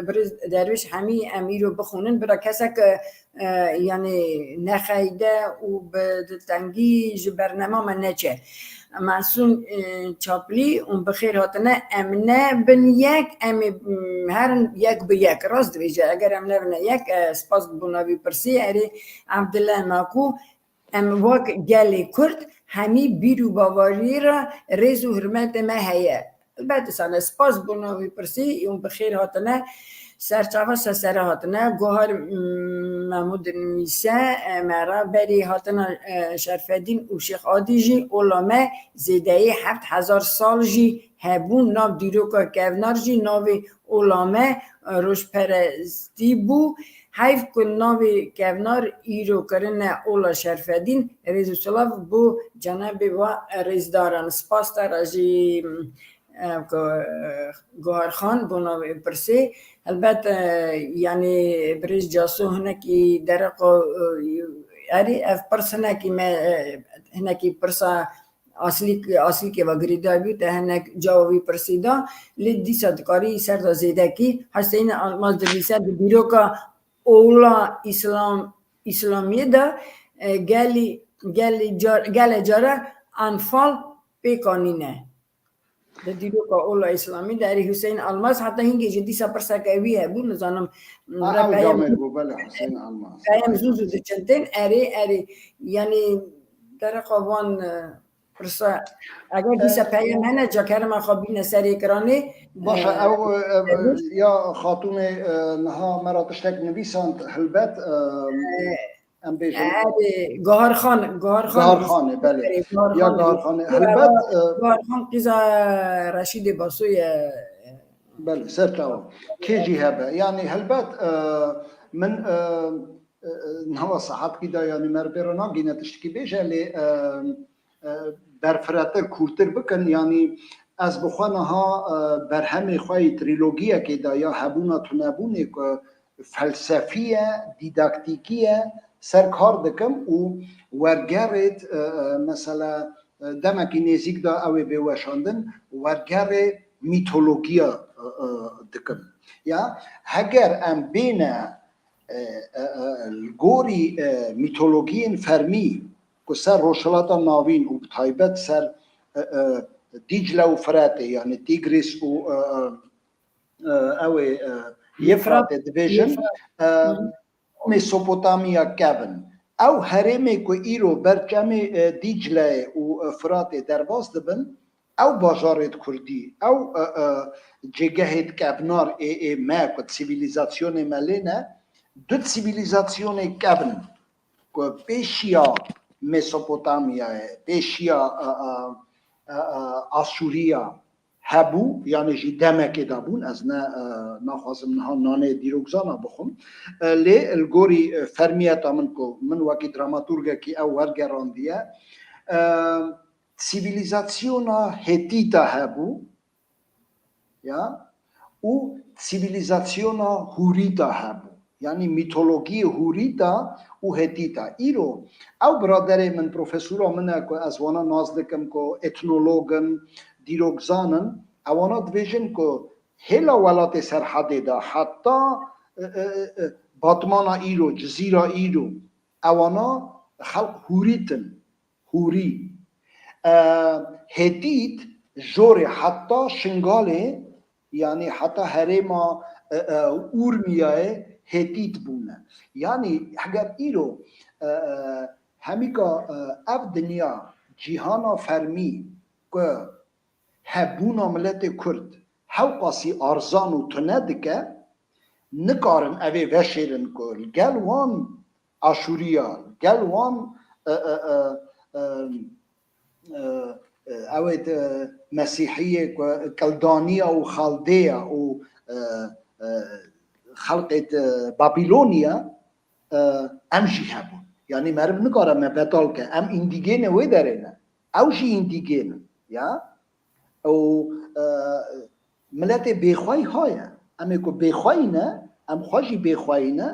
birêz Dervîş Hemî em îro bixwînin, bira kesek, e, e, yanî nexeyde û bi diltengî ji bernema me neçe. Mensûn, e, Çaplî û bi xêr hatine. Em ne bin yek, em ê, m, herin yek bi yek. Rast dibêje, eger em nebine yek, e, spas bûna vî pirsî. Erê, Evdile Naku, em wek gelê Kurd hemî bîr û baweriyê re rêz û hurmetê me heye. Elbet, sane spas bo navê pirsî, hûn bi xêr hatine. Serçava sesere hatine. Guhar, mm, Mehmûd nivîse, e, me re berî hatina, e, Şerfedîn û Şêx Adî jî ola me zêdeyî heft hezar sal jî hebûn. Nav dîroka kevnar jî navê ola me, e, rojperestî bû. Heyv ku navê kevnar îro kirine ola Şerfedîn, rêz û silav bo cenabê wa rêzdaran. Spas te re jî, e, ku, e, Guhar Xan bo navê pirsê. Helbet, e, yanî birêz Caso hinekî dereqa, e, erê ev pirs hinekî me, e, hinekî pirsa aslîk-, aslîkê ve girêdayî bû, te hinek cewabî pirsî da. Lê dîsa dikarî ser de zêdekî. Huseyîn Almaz divîse di dîroka ola Îslam, Îslamiyê de, e, gelî, gelî car-, gele cara enfal pêk anîne. Di dîroka ola Îslamî de erê Huseyîn Almaz, heta hingê jî dîsa pirseke wî hebû, nizanim, A, re ew peyam, camêr bû, bele, Huseyîn Almaz. Peyam zû zû diçin tên, erê, erê, yanî dereqa van, e, pirsa, eger dîsa peyam hene, ca kerema xwe bîne ser ekranê. Baş e, e, ew, e, e, ya xatûnê, e, niha me re tiştek nivîsand, hilbet, e, e, em bêjin. Erê, Gahar Xan, Gahar Xan. Gahar Xanê, belê. Erê, Gahar Ya Xan. Gahar Xanê. Helbet, e, Gahar Xan qîza Reşîdê Basoyê. Belê, ser çawa. Kê jî hebe. Yanî helbet, e, min, e, e, e, nava saetkî de, yanî me re bê re nagîne tiştekî bêje, lê, e, e, berfiretir, kûrtir bikin, yanî ez bi xwe niha, e, berhemê xwe yê trîlogiyekê de ya hebûna tunebûnê ku felsefî ye, dîdaktîkî ye, ser kar dikim û wergerêt, e, e, mesela, e, demekî nêzîk de ew ê bê weşandin, wergerê mîtologiya, e, e, dikim. Ya, heger em bêne, e, e, e, li gorî, e, mîtologiyên fermî ku ser Rojhilata Navîn û bi taybet ser, e, e, Dîcle û Firatê, yanî Tîgris û, e, e, e, ew ê, e, Yefrat. Yefratê dibêjin, Yefrat. E, Hı. Mesopotamya kevin. Ew herêmê ku îro ber çemê, e, Dîcleyê û, e, Firatê derbas dibin, ew bajarêt kurdî, ew, e, e, cêgehêt kevnar ê, ê me ku sivîlîzasyonê me lê ne, du sivîlîzasyonê kevn ku pêşiya Mesopotamyayê, pêşiya, e, e, e, e, Asûriya, hebû, yanî jî demekê de bûn, ez ne, e, naxwazim niha nanê dîrokzana bixwim. E, lê li gorî, e, fermiyeta min ku min wekî dramaturgekî ew wergerandiye, e, sivîlîzasyona Hetîta hebû, ya, û sivîlîzasyona Hûrîta hebû. Yanî mîtologiyê Hûrîta û Hetîta. Îro ew biraderê min, profesora min e ku ez wana nas dikim ku etnolog in, dîrokzan in, ewana dibêjin ku hêla welatê Serhedê de heta, e, e, e, e, Batmana îro, Cizîra îro, ewana xelq Hûrît in. Hûrî. E, Hetît jorê heta Şingalê, yanî heta herêma, e, e, Urmiyayê Hetît bûne. Yanî heger îro, e, e, hemîka, e, ev dinya cîhana fermî ku hebûna miletê Kurd hewqasî arzan û tune dike, nikarin evê veşêrin ku li gel wan Aşûriya, gel wan, e, e, e, e, e, e, ew ê, e, Mesîhiyê ku Kildaniya û Xaldeya û, e, e, xelqê, e, Babiloniya, e, em jî hebûn. Yanî meriv nikare me betal ke. Em îndigênê wê derê ne. Ew jî îndigên in. Ya? Û, e, miletê bêxweyî haye. Em ê ku bêxweyî ne, em xwe jî bêxweyî ne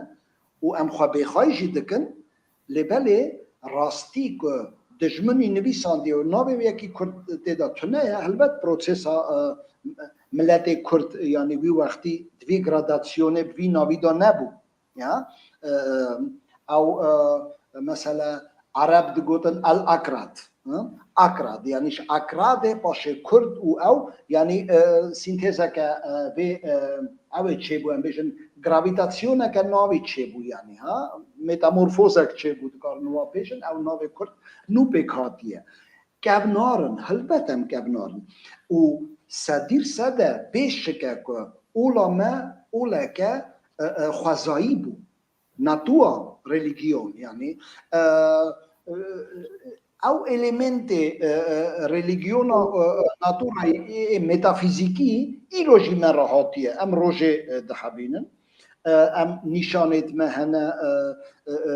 û em xwe bêxweyî jî dikin. Lê belê rastî ku dijminî nivîsandiye û navê wê yekî Kurd tê de tune ye, helbet prosesa, e, miletê Kurd, yanî wî wextî di vî gradasyonê bi vî navî de nebû. Ya, e, ew, e, mesela Ereb digotin El Akrad. Hı? Akrad, yanî ji Akradê paşê Kurd û ew, yanî, e, sîntezeke, e, vê, e, ew ê çêbû, em bêjin, gravîtasyoneke navê çêbû, yanî, ha? Metamorfozek çêbû, dikarin wa bêjin, ew navê Kurd nû pêk hatiye. Kevnar in, helbet em kevnar in. Û sedîr sede pê şike ku ola me oleke, e, e, xwezayî bû. Natua religion, yanî, e, e, ew elementê, e, e, religiona, e, e, naturayê, ê, ê metafîzîkî îro jî me re hatiye. Em rojê, e, dihebînin. E, em nîşanêt me hene, e, e, e,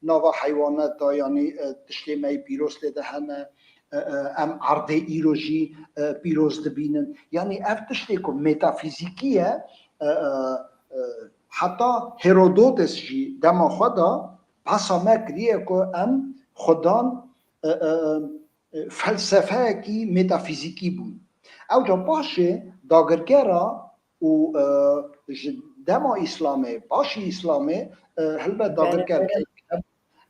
nava heywaneta, yanî, e, tiştê me yê pîroz tê de hene. E, e, em erdê îro jî, e, pîroz dibînin. Yanî ev tiştê ku metafîzîkî ye, e, e, e, heta Herodotes jî dema xwe de behsa me kiriye ku em xwedan, e, e, e, felsefeyekî metafîzîkî bûn. Ewca paşê dagirkera û, e, ji dema Îslamê, paşî Îslamê, e, helbet Belê, dagirker belê.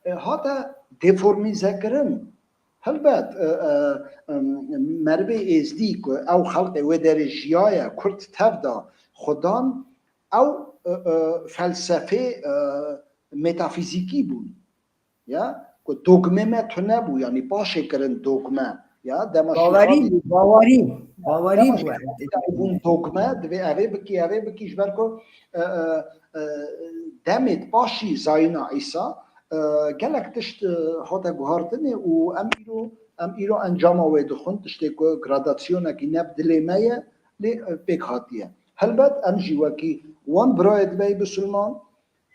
e, hate deformîzekirin. Helbet, e, e, em, merivê êzdî ku ew xelqê wê derê jiyaye, Kurd tev da xwedan, ew, e, e, felsefê, e, metafîzîkî bûn. Ya, ku dogme me tune bû, yanî paşê kirin dogme. Ya, dema Bawerî şîxadî bû, bawerî. Bawerî Dema bû. şîxadî bûn dogme, divê evê bikî, evê bikî, ji ber ku, e, e, e, demê paşî zayîna Îsa, e, gelek tişt, e, hate guhartinê û em îro, em îro encama wê dixwin, tiştê ku gradasyonekî ne bi dilê me ye, lê, e, pêk hatiye. Helbet em jî wekî wan birayê divê bisilman,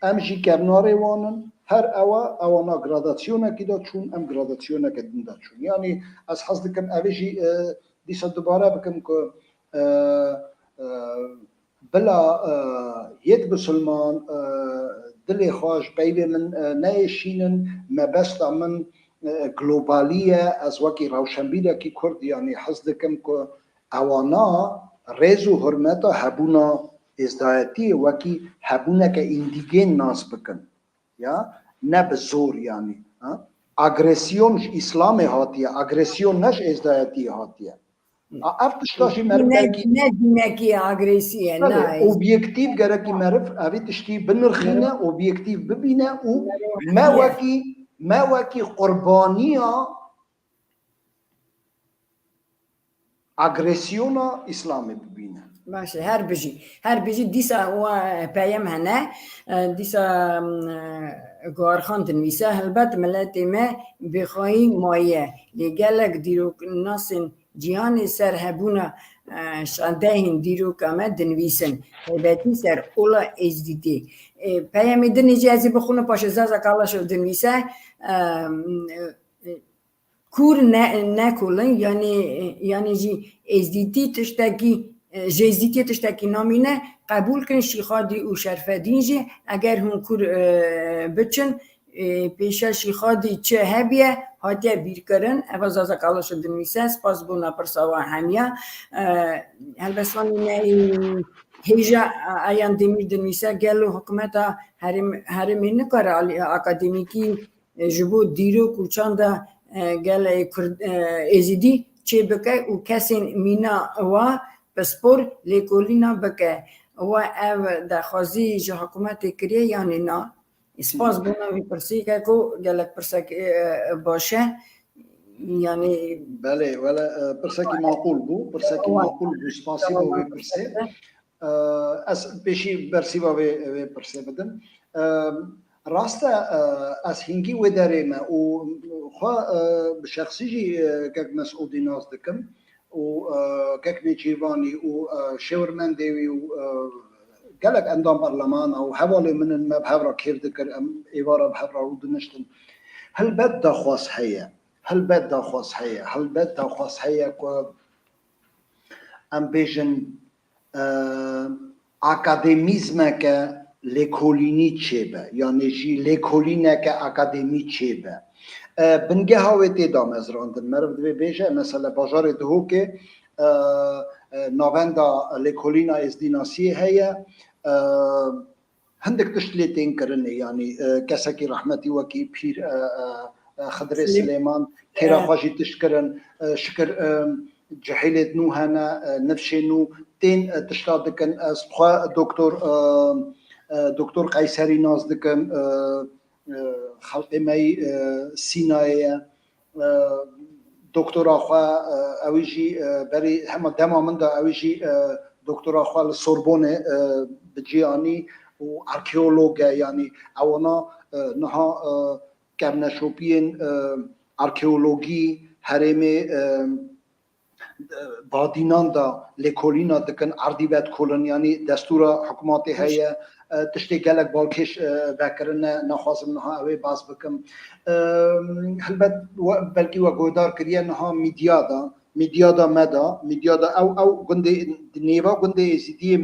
em jî kevnarê wan in, her ewa, ewana gradasyonekî de çûn, em gradasyoneke din de çûn. Yanî ez hez dikim evê jî, e, dîsa dubare bikim ku, e, e, bila, e, yêt bisilman, e, dilê xwe ji peyvê min, e, neyêşînin, mebesta min, e, globalî ye, ez wekî rewşenbîrekî Kurd, yanî hez dikim ku ewana rêz û hurmeta hebûna êzdayetiyê wekî hebûneke îndîgên nas bikin. Ya, ne bi zor yanî. Ha? Agresyon ji Îslamê hatiye, agresyon ne ji êzdayetiyê hatiye. A, ev tişta jî meriv Ne, gerekî ne dînekî agresî ye, Belê, ne. obyektîf gerekî meriv evî tiştî binirxîne, obyektîf bibîne û me Ye. wekî, me wekî qurbaniya agresyona Îslamê bibîne. Baş e, her bijî. Her bijî dîsa wa peyam hene, e, dîsa, e, Goharxan dinivîse, helbet miletê me bêxwayî maye. Lê gelek dîroknasên cîhanê ser hebûna, e, şandehên dîroka me dinivîsin. Helbetî ser ola Êzdîtî. E, peyamê dinê jî ez ê bixwînim, paşê Zaza Kalaşov dinivîse, e, e, Kûr ne, ne kûl in, yanî, yanî jî êzdîtî tiştekî, e, ji êzdîtiyê tiştekî namîne, qebûl kin Şîxadî û Şerfedîn jî, eger hûn kûr, e, biçin, e, pêşa Şîxadî çi hebiye, hatiye bîrkirin. Eva Zaza Kalaşov dinivîse, spas bona pirsa wan hemiya. E, helbestvanê me yê hêja, e, Ayan Demîr dinivîse, gelo hikûmeta herêm-, herêmê nikare alî akademîkî e, ji bo dîrok û çanda, e, gelê Kurd, e, Êzidî çêbike û kesên mîna wa pispor lêkolîna bike. We ev daxwazî ji hikûmetê kiriye yanî na? Spas bona vî pirsî, keko gelek pirsek, e, baş e. Yanî Belê, wele, e, pirsekî maqûl bû, pirsekî Wa- maqûl bû. Spasî bo vê pirsê. E, ez pêşî bersîva vê, vê pirsê bidim. E, rast e, e, ez hingî wê derê me û xwe, e, bi şexsî jî, e, kek Mesûdî nas dikim û, e, kek Nêçîrvanî û, e, şêwirmendê wî û, e, gelek endam berlemana û hevalê min in, me bi hev re kêf dikir, em êvara bi hev re rûdiniştin. Helbet daxwaz heye. Helbet daxwaz heye. Helbet daxwaz heye ku em bêjin, e, akademîzmeke lêkolînî çêbe, yanî jî lêkolîneke akademî çêbe. E, bingeha wê tê damezrandin. Meriv divê bêje, mesela bajarê Duhokê, e, e, navenda lêkolîna êzdînasiyê heye. E, Hindik tişt lê tên kirinê, yanî, e, kesekî rehmetî wekî pîr, e, e, e, Xidrê Silê- Silêman, têra E. xwe jî tişt kirin, e, şikir, e, cihêlêt nû hene, e, nifşê nû tên, e, tişta dikin. Ez xwe doktor, e, e, doktor Qeyserî nas dikim, e, e, xelqê me yî, e, Sînayê ye. E, doktora xwe, e, ew jî, e, berî hema dema min de ew jî, e, doktora xwe li Sorbonê, e, bi cî anî û arkeolog e, yanî ewana, e, niha, e, kevneşopiyên, e, arkeologî herêmê, e, badînan de lêkolîna dikin, erdî vedkolin, yanî destûra hikûmatê heye, e, tiştê gelek balkêş, e, vekirine, naxwazim niha ew ê bas bikim. E, helbet we, belkî we guhdar kiriye niha Midyada, Midyada me de, Midyada ew, ew gundê, di nêva gundê Êzîdiyê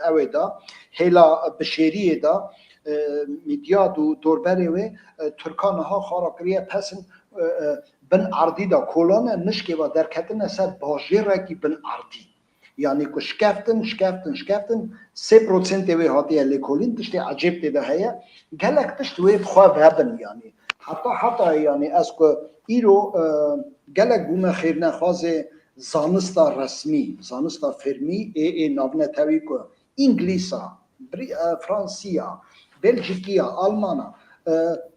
ew ê de, hêla Bişêriyê de, e, Midyad û dorberê wê, e, Tirka niha xara kiriye pesin, e, e, bin erdî de kolane nişkê ve derketine ser bajêrekî bin erdî. Yanî ku şikeftin, şikeftin, şikeftin, sê prosentê wê hatiye lêkolîn, tiştê ecêb tê de heye. Gelek tişt wê bi xwe vebin, yanî. Heta, heta, yanî, ez ku îro, e, gelek bûme xêrnexwazê zanista resmî, zanista fermî, ê, ê navnetewî ku Înglîsa, Bri-, e, Fransiya, Belcîkiya, Almana, e,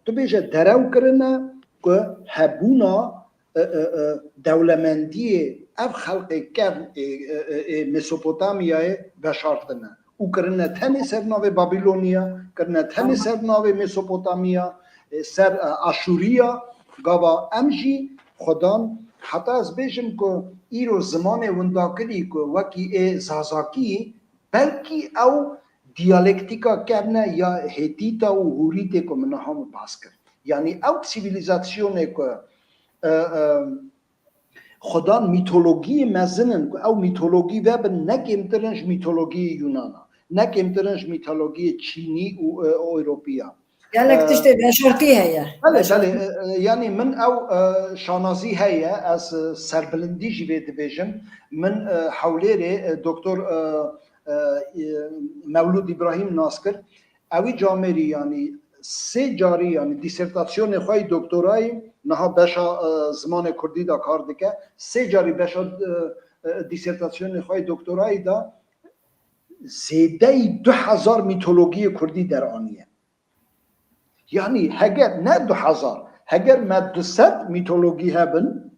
tu bêje derew kirine ku hebûna, e, e, e, dewlemendiyê ev xelqê kevn ê, e, e, ê Mesopotamyayê veşartine û kirine tenê ser navê Babiloniya, kirine tenê ser navê Mesopotamya, e, ser, e, Aşûriya, gava em jî xwedan heta ez bêjim ku îro zimanê windakirî ku wekî ê Zazakî, belkî ew diyalektîka kevn e ya Hêtîta û Hûrîtê ku min niha min bas kir. Yanî ew sivîlîzasyonê ku, e, e, xwedan mîtologiyê mezin in, ku ew mîtologî vebin, ne kêmtir in ji mîtologiyê Yunana, ne kêmtir in ji mîtologiyê Çînî û, e, Ewropiya. Gelek, e, tiştê veşartî heye. Belê, belê, e, e, yanî min ew, e, şanazî heye, ez, e, serbilindî jî vê dibêjim. Min, e, Hewlêrê, e, Doktor, e, e, e, Mewlûd Îbrahîm nas kir. Ewî camêrî, yanî sê carî, yanî dîsertasyonê xwe yî doktorayî, niha beşa, e, zimanê kurdî de kar dike, sê carî beşa, e, e, dîsertasyonê xwe yî doktorayî de zêdeyî du hezar mîtologiyê kurdî deraniye. Yanî heger ne du hezar, heger me du sed mîtologî hebin,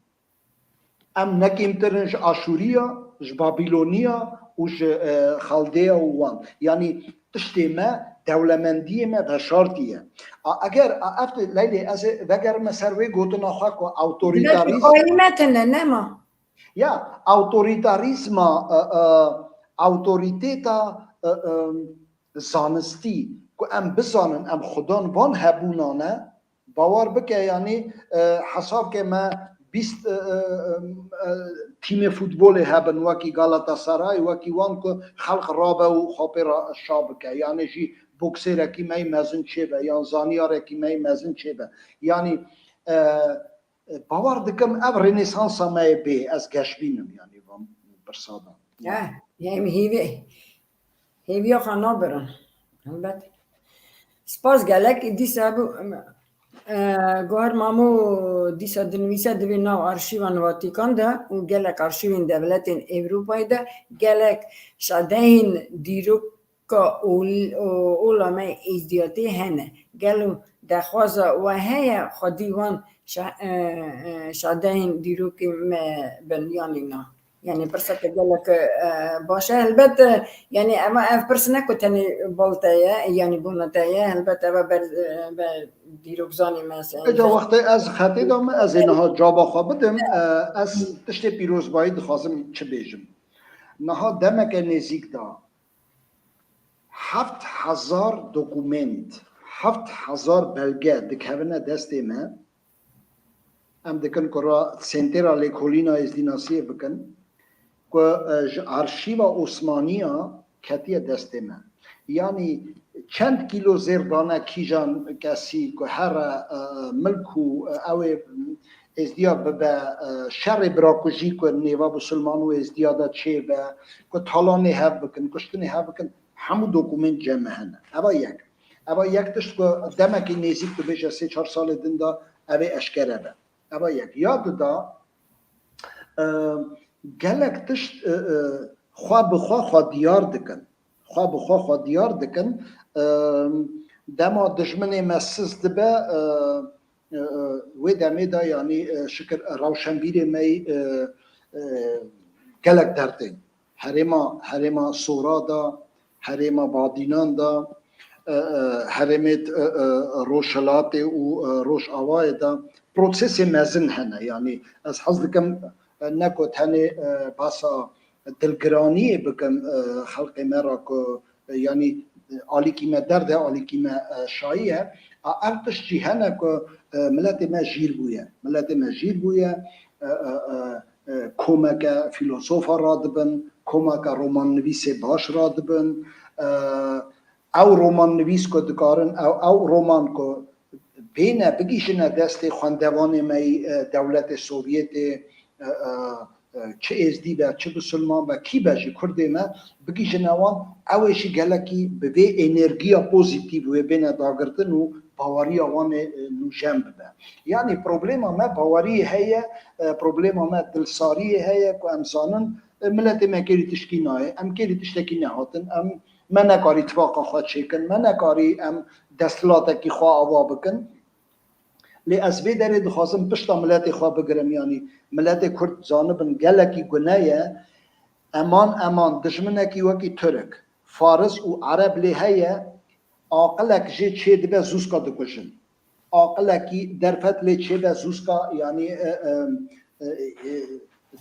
em ne kêmtir in ji Aşûriya, ji Babiloniya û ji, e, Xaldeya û wan. Yanî tiştê me, dewlemendiyê me veşartî ye. A, eger, a, ev, Leylê, ez ê vegerime ser wê gotina xwe ku awtorîtarîzm. Belkî xwayî me tune, nema? Ya, awtorîtarîzma, e, e, awtorîteta, e, e, zanistî ku em bizanin, em xudan van hebûna ne, bawer bike, yanî, e, hesab ke me bîst, e, e, e, tîmê futbolê hebin, wekî Galatasaray, wekî wan ku xelq rabe û xwe pê re şa bike, yanî jî boksêrekî me yî mezin çêbe, yan zanyarekî me yî mezin çêbe. Yanî, e, e, bawer dikim ev rênesansa me yê bê, ez geşbîn im, yanî van pirsa de. Ya, ya em hêvî, hêviya xwe nabirin. Helbet. Spas gelek, dîsa bû, e, Goher Mamo dîsa dinivîse, divê nav arşîvan Vatikan de û gelek arşîvên dewletên Ewropayê de gelek şadeyên dîrok ka ol-, o-, ola me êzdiyatê hene. Gelo dexwaza we heye xwedî wan şa-, e, e, şadeyên dîrokê me bin yanî na? Yanî pirseke gelek, e, baş e. Helbet, e, yanî ema ev pirs ne ku tenê bal te ye, yanî bona te ye, helbet eva ber, e, be dîrokzanê me se. Eca wextê ez xetê de me, ez ê niha caba xwe bidim, e, ez tiştê pîrozbayî dixwazim çi bêjim. Niha demeke nêzîk de heft hezar dokument, heft hezar belge dikevine destê me. Em dikin ku ra sentêra lêkolîna êzdînasiyê bikin, ku, e, ji arşîva Osmaniya ketiye destê me. Yanî çend kîlo zêr dane kîjan kesî ku here, e, milk û, e, ew ê êzdiya bibe, e, şerê birakujî ku nêva bisilman û êzdiya de çêbe, ku talanê hev bikin, kuştinê hev bikin, hemû dokument cem me hene. Eva yek. Eva yek tişt ku demekî nêzîk tu bêje sê çar salê din de ev ê eşkere be. Eva yek. Ya dida, e, gelek tişt, e, e, xwe bi xwe xwe diyar dikin. Xwe bi xwe xwe diyar dikin. E, dema dijminê me siz dibe, e, e, e, wê demê de, yanî, e, şikir, e, rewşenbîrê me yî, e, e, gelek dertên. Herêma, herêma Sora de, herêma Badînan de, e, e, herêmê, e, e, Rojhilatê û, e, Rojavayê de prosesê mezin hene. Yanî ez hez dikim, e, ne ku tenê, e, basa dilgiraniyê bikim, e, xelkê me re ku, e, yanî, e, alîkî me derd e, alîkî me, e, şayî ye. A, ev tişt jî hene ku, e, miletê me jîr bûye. Miletê me jîr bûye. E, e, e, e, komeke fîlosofa radibin, komeke romannivîsê baş radibin. E, ew romannivîs ku dikarin, ew, ew roman ku bêne, bigihîjine destê xwendevanê me yî, e, dewletê Sovyetê, e, e, e, çi êzdî be, çi bisilman be, kî be jî Kurdê me, bigihîjine wan, ew ê jî gelekî bi vê enerjiya pozîtîf wê bêne dagirtin û baweriya wan ê, e, nûjen bibe. Yanî problema me baweriyê heye, e, problema me dilsariyê heye ku em zanin, e, miletê me kêrî tişkî nayê, em kêrî tiştekî nehatin, em me nekarî tifaqa xwe çêkin, me nekarî em desthilatekî xwe ava bikin. Lê ez vê derê dixwazim pişta miletê xwe bigirim, yanî miletê Kurd zanibin gelekî gune ye, eman eman dijminekî wekî Tirk, Faris û Ereb lê heye, aqilek jê çê dibe zûska dikujin. Aqilekî derfet lê çêbe zûska, yanî, e, e, e, e,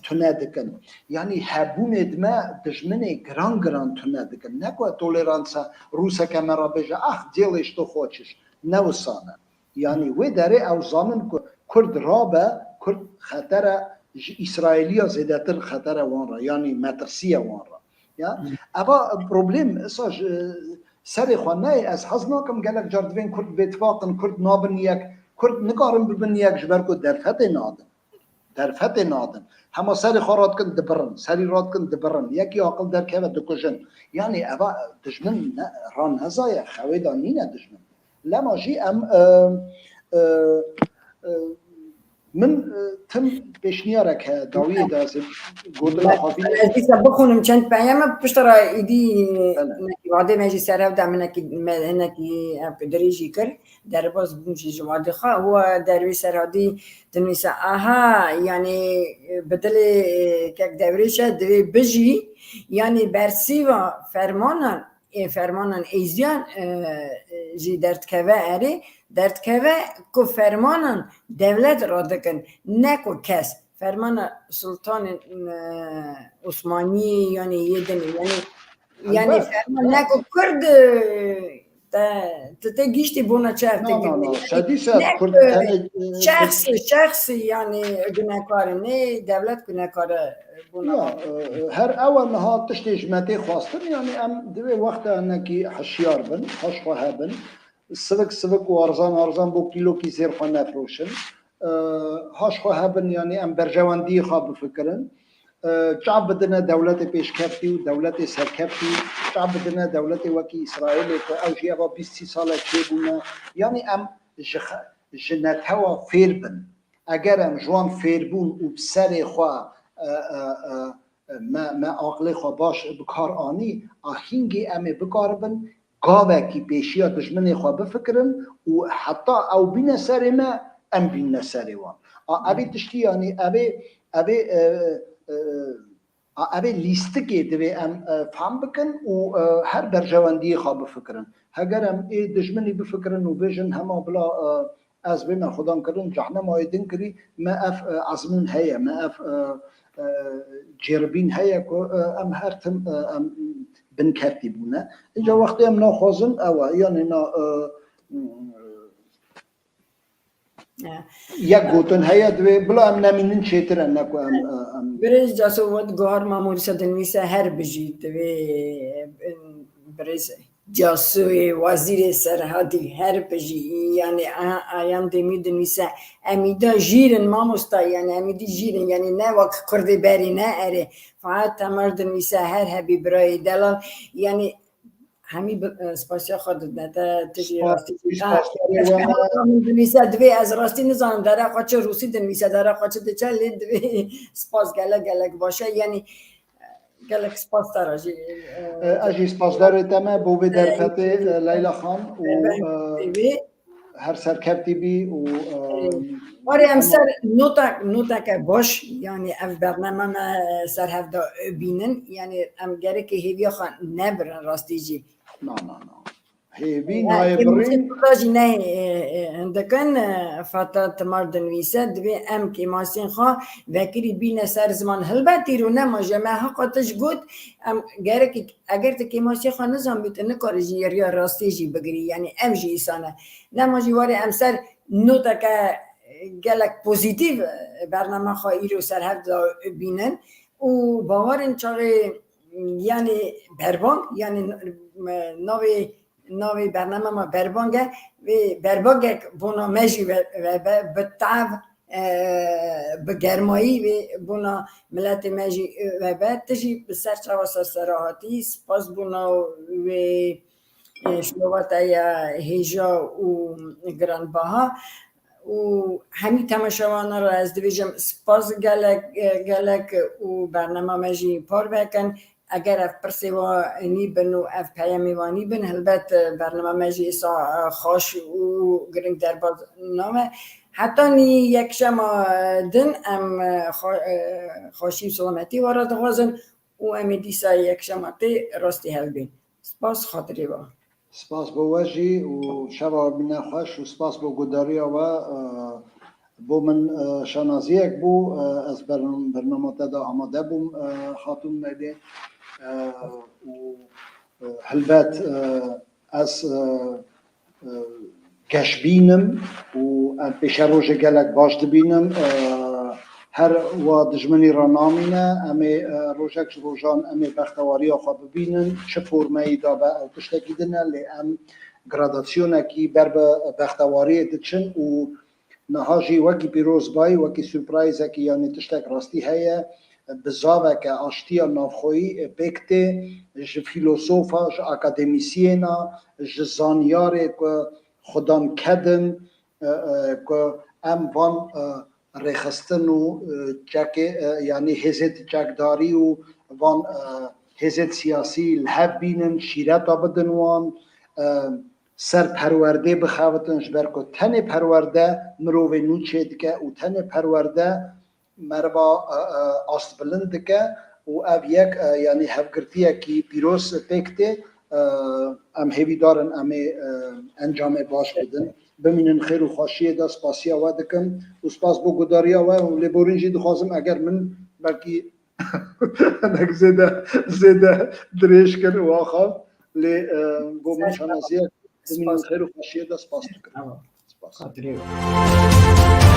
tune dikin. Yanî hebûnê di me dijminê giran giran tune dikin. Ne ku toleransa Rûseke me re bêje, "Ah, делай, что хочешь." Ne wisa ne. Yanî wê derê ew zanin ku Kurd rabe, Kurd xetere ji Îsraîliya zêdetir xetere wan re, yanî metirsiye wan re. Ya, eva problem, esa ji serê xwe neyê, ez hez nakim gelek car divên Kurd bêtifaq in, Kurd nabin yek, Kurd nikarin bibin yek ji ber ku derfetê nadin. Derfetê nadin. Hema serê xwe radikin dibirin, serî radikin dibirin. Yekî aqil derkeve dikujin. Yanî eva dijmin ne, ra nezaye, xewê de nîne dijmin. Lema jî em, e, e, e, min, e, tim pêşniyarek he dawiyê de ez ê gotina xwe bînim. Ez dîsa bixwînim çend peyama piştre îdî Bele. Hinekî vadê me jî ser hev de hinekî, me, hinekî ev dirêjî kir. Derbas bûm jî ji vadê xwe. Wa dervî Serhadî dinivîse, aha, yanî bi dilê kek Devrêşe divê bijî, yanî bersîva fermanan, ê fermanan êziyan, e, jî derdikeve erê, derdikeve ku fermanan dewlet radikin, ne ku kes. Fermana Sultanê, e, Osmanî, yanî yê din, yanî, yanî Elbet. Ferman ne ku Kurd, e, te, te, te giştî bona çi ev Na, tê na, na, kirin. Şedî ser Ne Kurd ku tenê, e, şexsî, şexsî, yanî gunekar e, ne dewlet gunekar e, bona. Ya, e, her ew e niha tiştê ji me tê xwestin, yanî em divê wexta hinekî hişyar bin, haş xwe hebin. Sivik sivik û arzan arzan bo kîlokî zêr xwe nefroşin. E, haş xwe hebin, yanî em berjewendiyê xwe bifikirin. E, çav bidine dewletê pêşkeftî û dewletê serkeftî, çav bidine dewletê wekî Îsraîlê ku ew jî eva bîst sî sal e çêbûne. Yanî em ji xe-, ji netewa fêr bin. Eger em ji wan fêrbûn û bi serê xwe, e, e, e, me, me aqilê xwe baş bi kar anî, a hîngê em ê bikaribin gavekî pêşiya dijminê xwe bifikirin û heta ew bîne serê me, em bînine serê wan. A, evê tiştî, yanî evê, evê, e, e, a, evê lîstikê divê em, e, fehm bikin û, e, her berjewendiyê xwe bifikirin. Heger em ê dijminî bifikirin û bêjin hema bila, e, ez bême xudan kirin, cehnemayê din kirî, me ev, e, ezmûn heye, me ev, e, e, cêribîn heye ku, e, em her tim, e, em binkeftî bûne. Înca wextê em naxwazin ew e, yanî na, e, e, yek gotin heye, divê bila em nemînin çêtir e, ne ku em, e, em Birêz Caso wet guhar Mamorîsa dinivîse her bijî divê, e, birêz Casûyê, wezîrê Serhadî, her bijî, yanî a-, Ayan Demîr dinivîse, em îda jîr in mamosta, yanî em îdî jîr in, yanî ne wek Kurdê berî ne erê. Fuat Temel dinivîse, her hebî birayê delal, yanî hemî bi, e, spasiya xwe dide te, tu jî Spas, rastî. Spas, Ha, spas, ez spas. Min dinivîse, divê ez rastî nizanim, dera xwe çi rûsî dinivîse, dera xwe çi diçe, lê divê spas gelek gelek baş e, yanî Gelek spas te re jî, e, E, ez jî spasdarê te me bo vê e, derfetê, e, Leyla Xan û, e, e, T V. Her serkevtî bî û, e, Warê em ser notek, noteke baş, yani ev bername me ser hev de bînin, yani em gerekê hêviya xwe nebirin rastî jî. Na, na, na. Hêvî nayê birîn. Kêmasên xwe jî ne, e, e, dikin, e, Fata Timar dinivîse, divê em kêmasên xwe vekirî bîne ser ziman. Hilbet îro nema jî me heqa tişt got, em gerekî, eger tu kêmasiyê xwe nizanbî, tu nikarî jî yê riya rastî jî bigirî, yani ev jî îsane. Nema jî warê em ser noteke gelek pozîtîf, e, bernama xwe îro ser hev de bînin û bawerin çaxê, yani berbang, yani, e, navê, navê bernama me berbang e, vê berbangek bona me jî ve-, vebe, bi tav, e, bi germayî vê bona miletê me jî, e, vebe. Tu jî bi ser çawa ser sera hatî, spas bona wê, e, şilova te ya hêja û giranbaha. Û hemî temaşevanan re ez dibêjim spas gelek, e, gelek û bernama me jî parve kin. Eger ev pirsê wa nî bin û ev peyemê wa nî bin, hilbet, e, bernama me jî êsa, e, xweş û giring derbas name. Heta nî yekşema din em, e, xwe-, e, xweşî û selametî we re dixwazin û em ê dîsa yekşema tê rastî hev bên. Spas xatirê we. Spas bo we jî û şeva bîne xweş û spas bo gudariya we. E, bo min, e, şanaziyek bû. E, ez bern-, bernama te de amade bûm, e, Xatûn Melê. E, û, e, hilbet, e, ez, e, e, geşbîn im û em pêşerojê gelek baş dibînim. E, her wa dijminî re namîne, em ê, e, rojek ji rojan em ê bextewariya xwe bibînin. Çi formeyî de be ew tiştekî din e, lê em gradasyonekî ber bi bextewariyê diçin û niha jî wekî pîrozbayî, wekî surprizekî, yanî tiştek rastî heye, bizaveke aştiya navxweyî pêk tê, ji fîlosofa, ji akademîsyêna, ji zanyarê ku xudan kedin, e, e, ku em van, e, rêxistin û, e, çekê, e, yanî hêzêt çekdarî û van, e, hêzêt siyasî li hev bînin, şîreta bidin wan, e, ser perwerdê bixebitin, ji ber ku tenê perwerde mirovê nû çêdike û tenê perwerde meriva, e, e, astbilind dike û ev yek, e, yanî hevgirtiyekî pîroz pêk tê. E, em hêvîdar in em ê, e, encamê baş bidin. Bimînin xêr û xweşiyê de, spasiya we dikim û spas bo gudariya we û lêborîn jî dixwazim eger min belkî hinek zêde, zêde dirêj kir û axav, lê, e, bo min şanaziyek. Bimînin xêr û xweşiyê de, spas dikim. Spas. Xatirê we.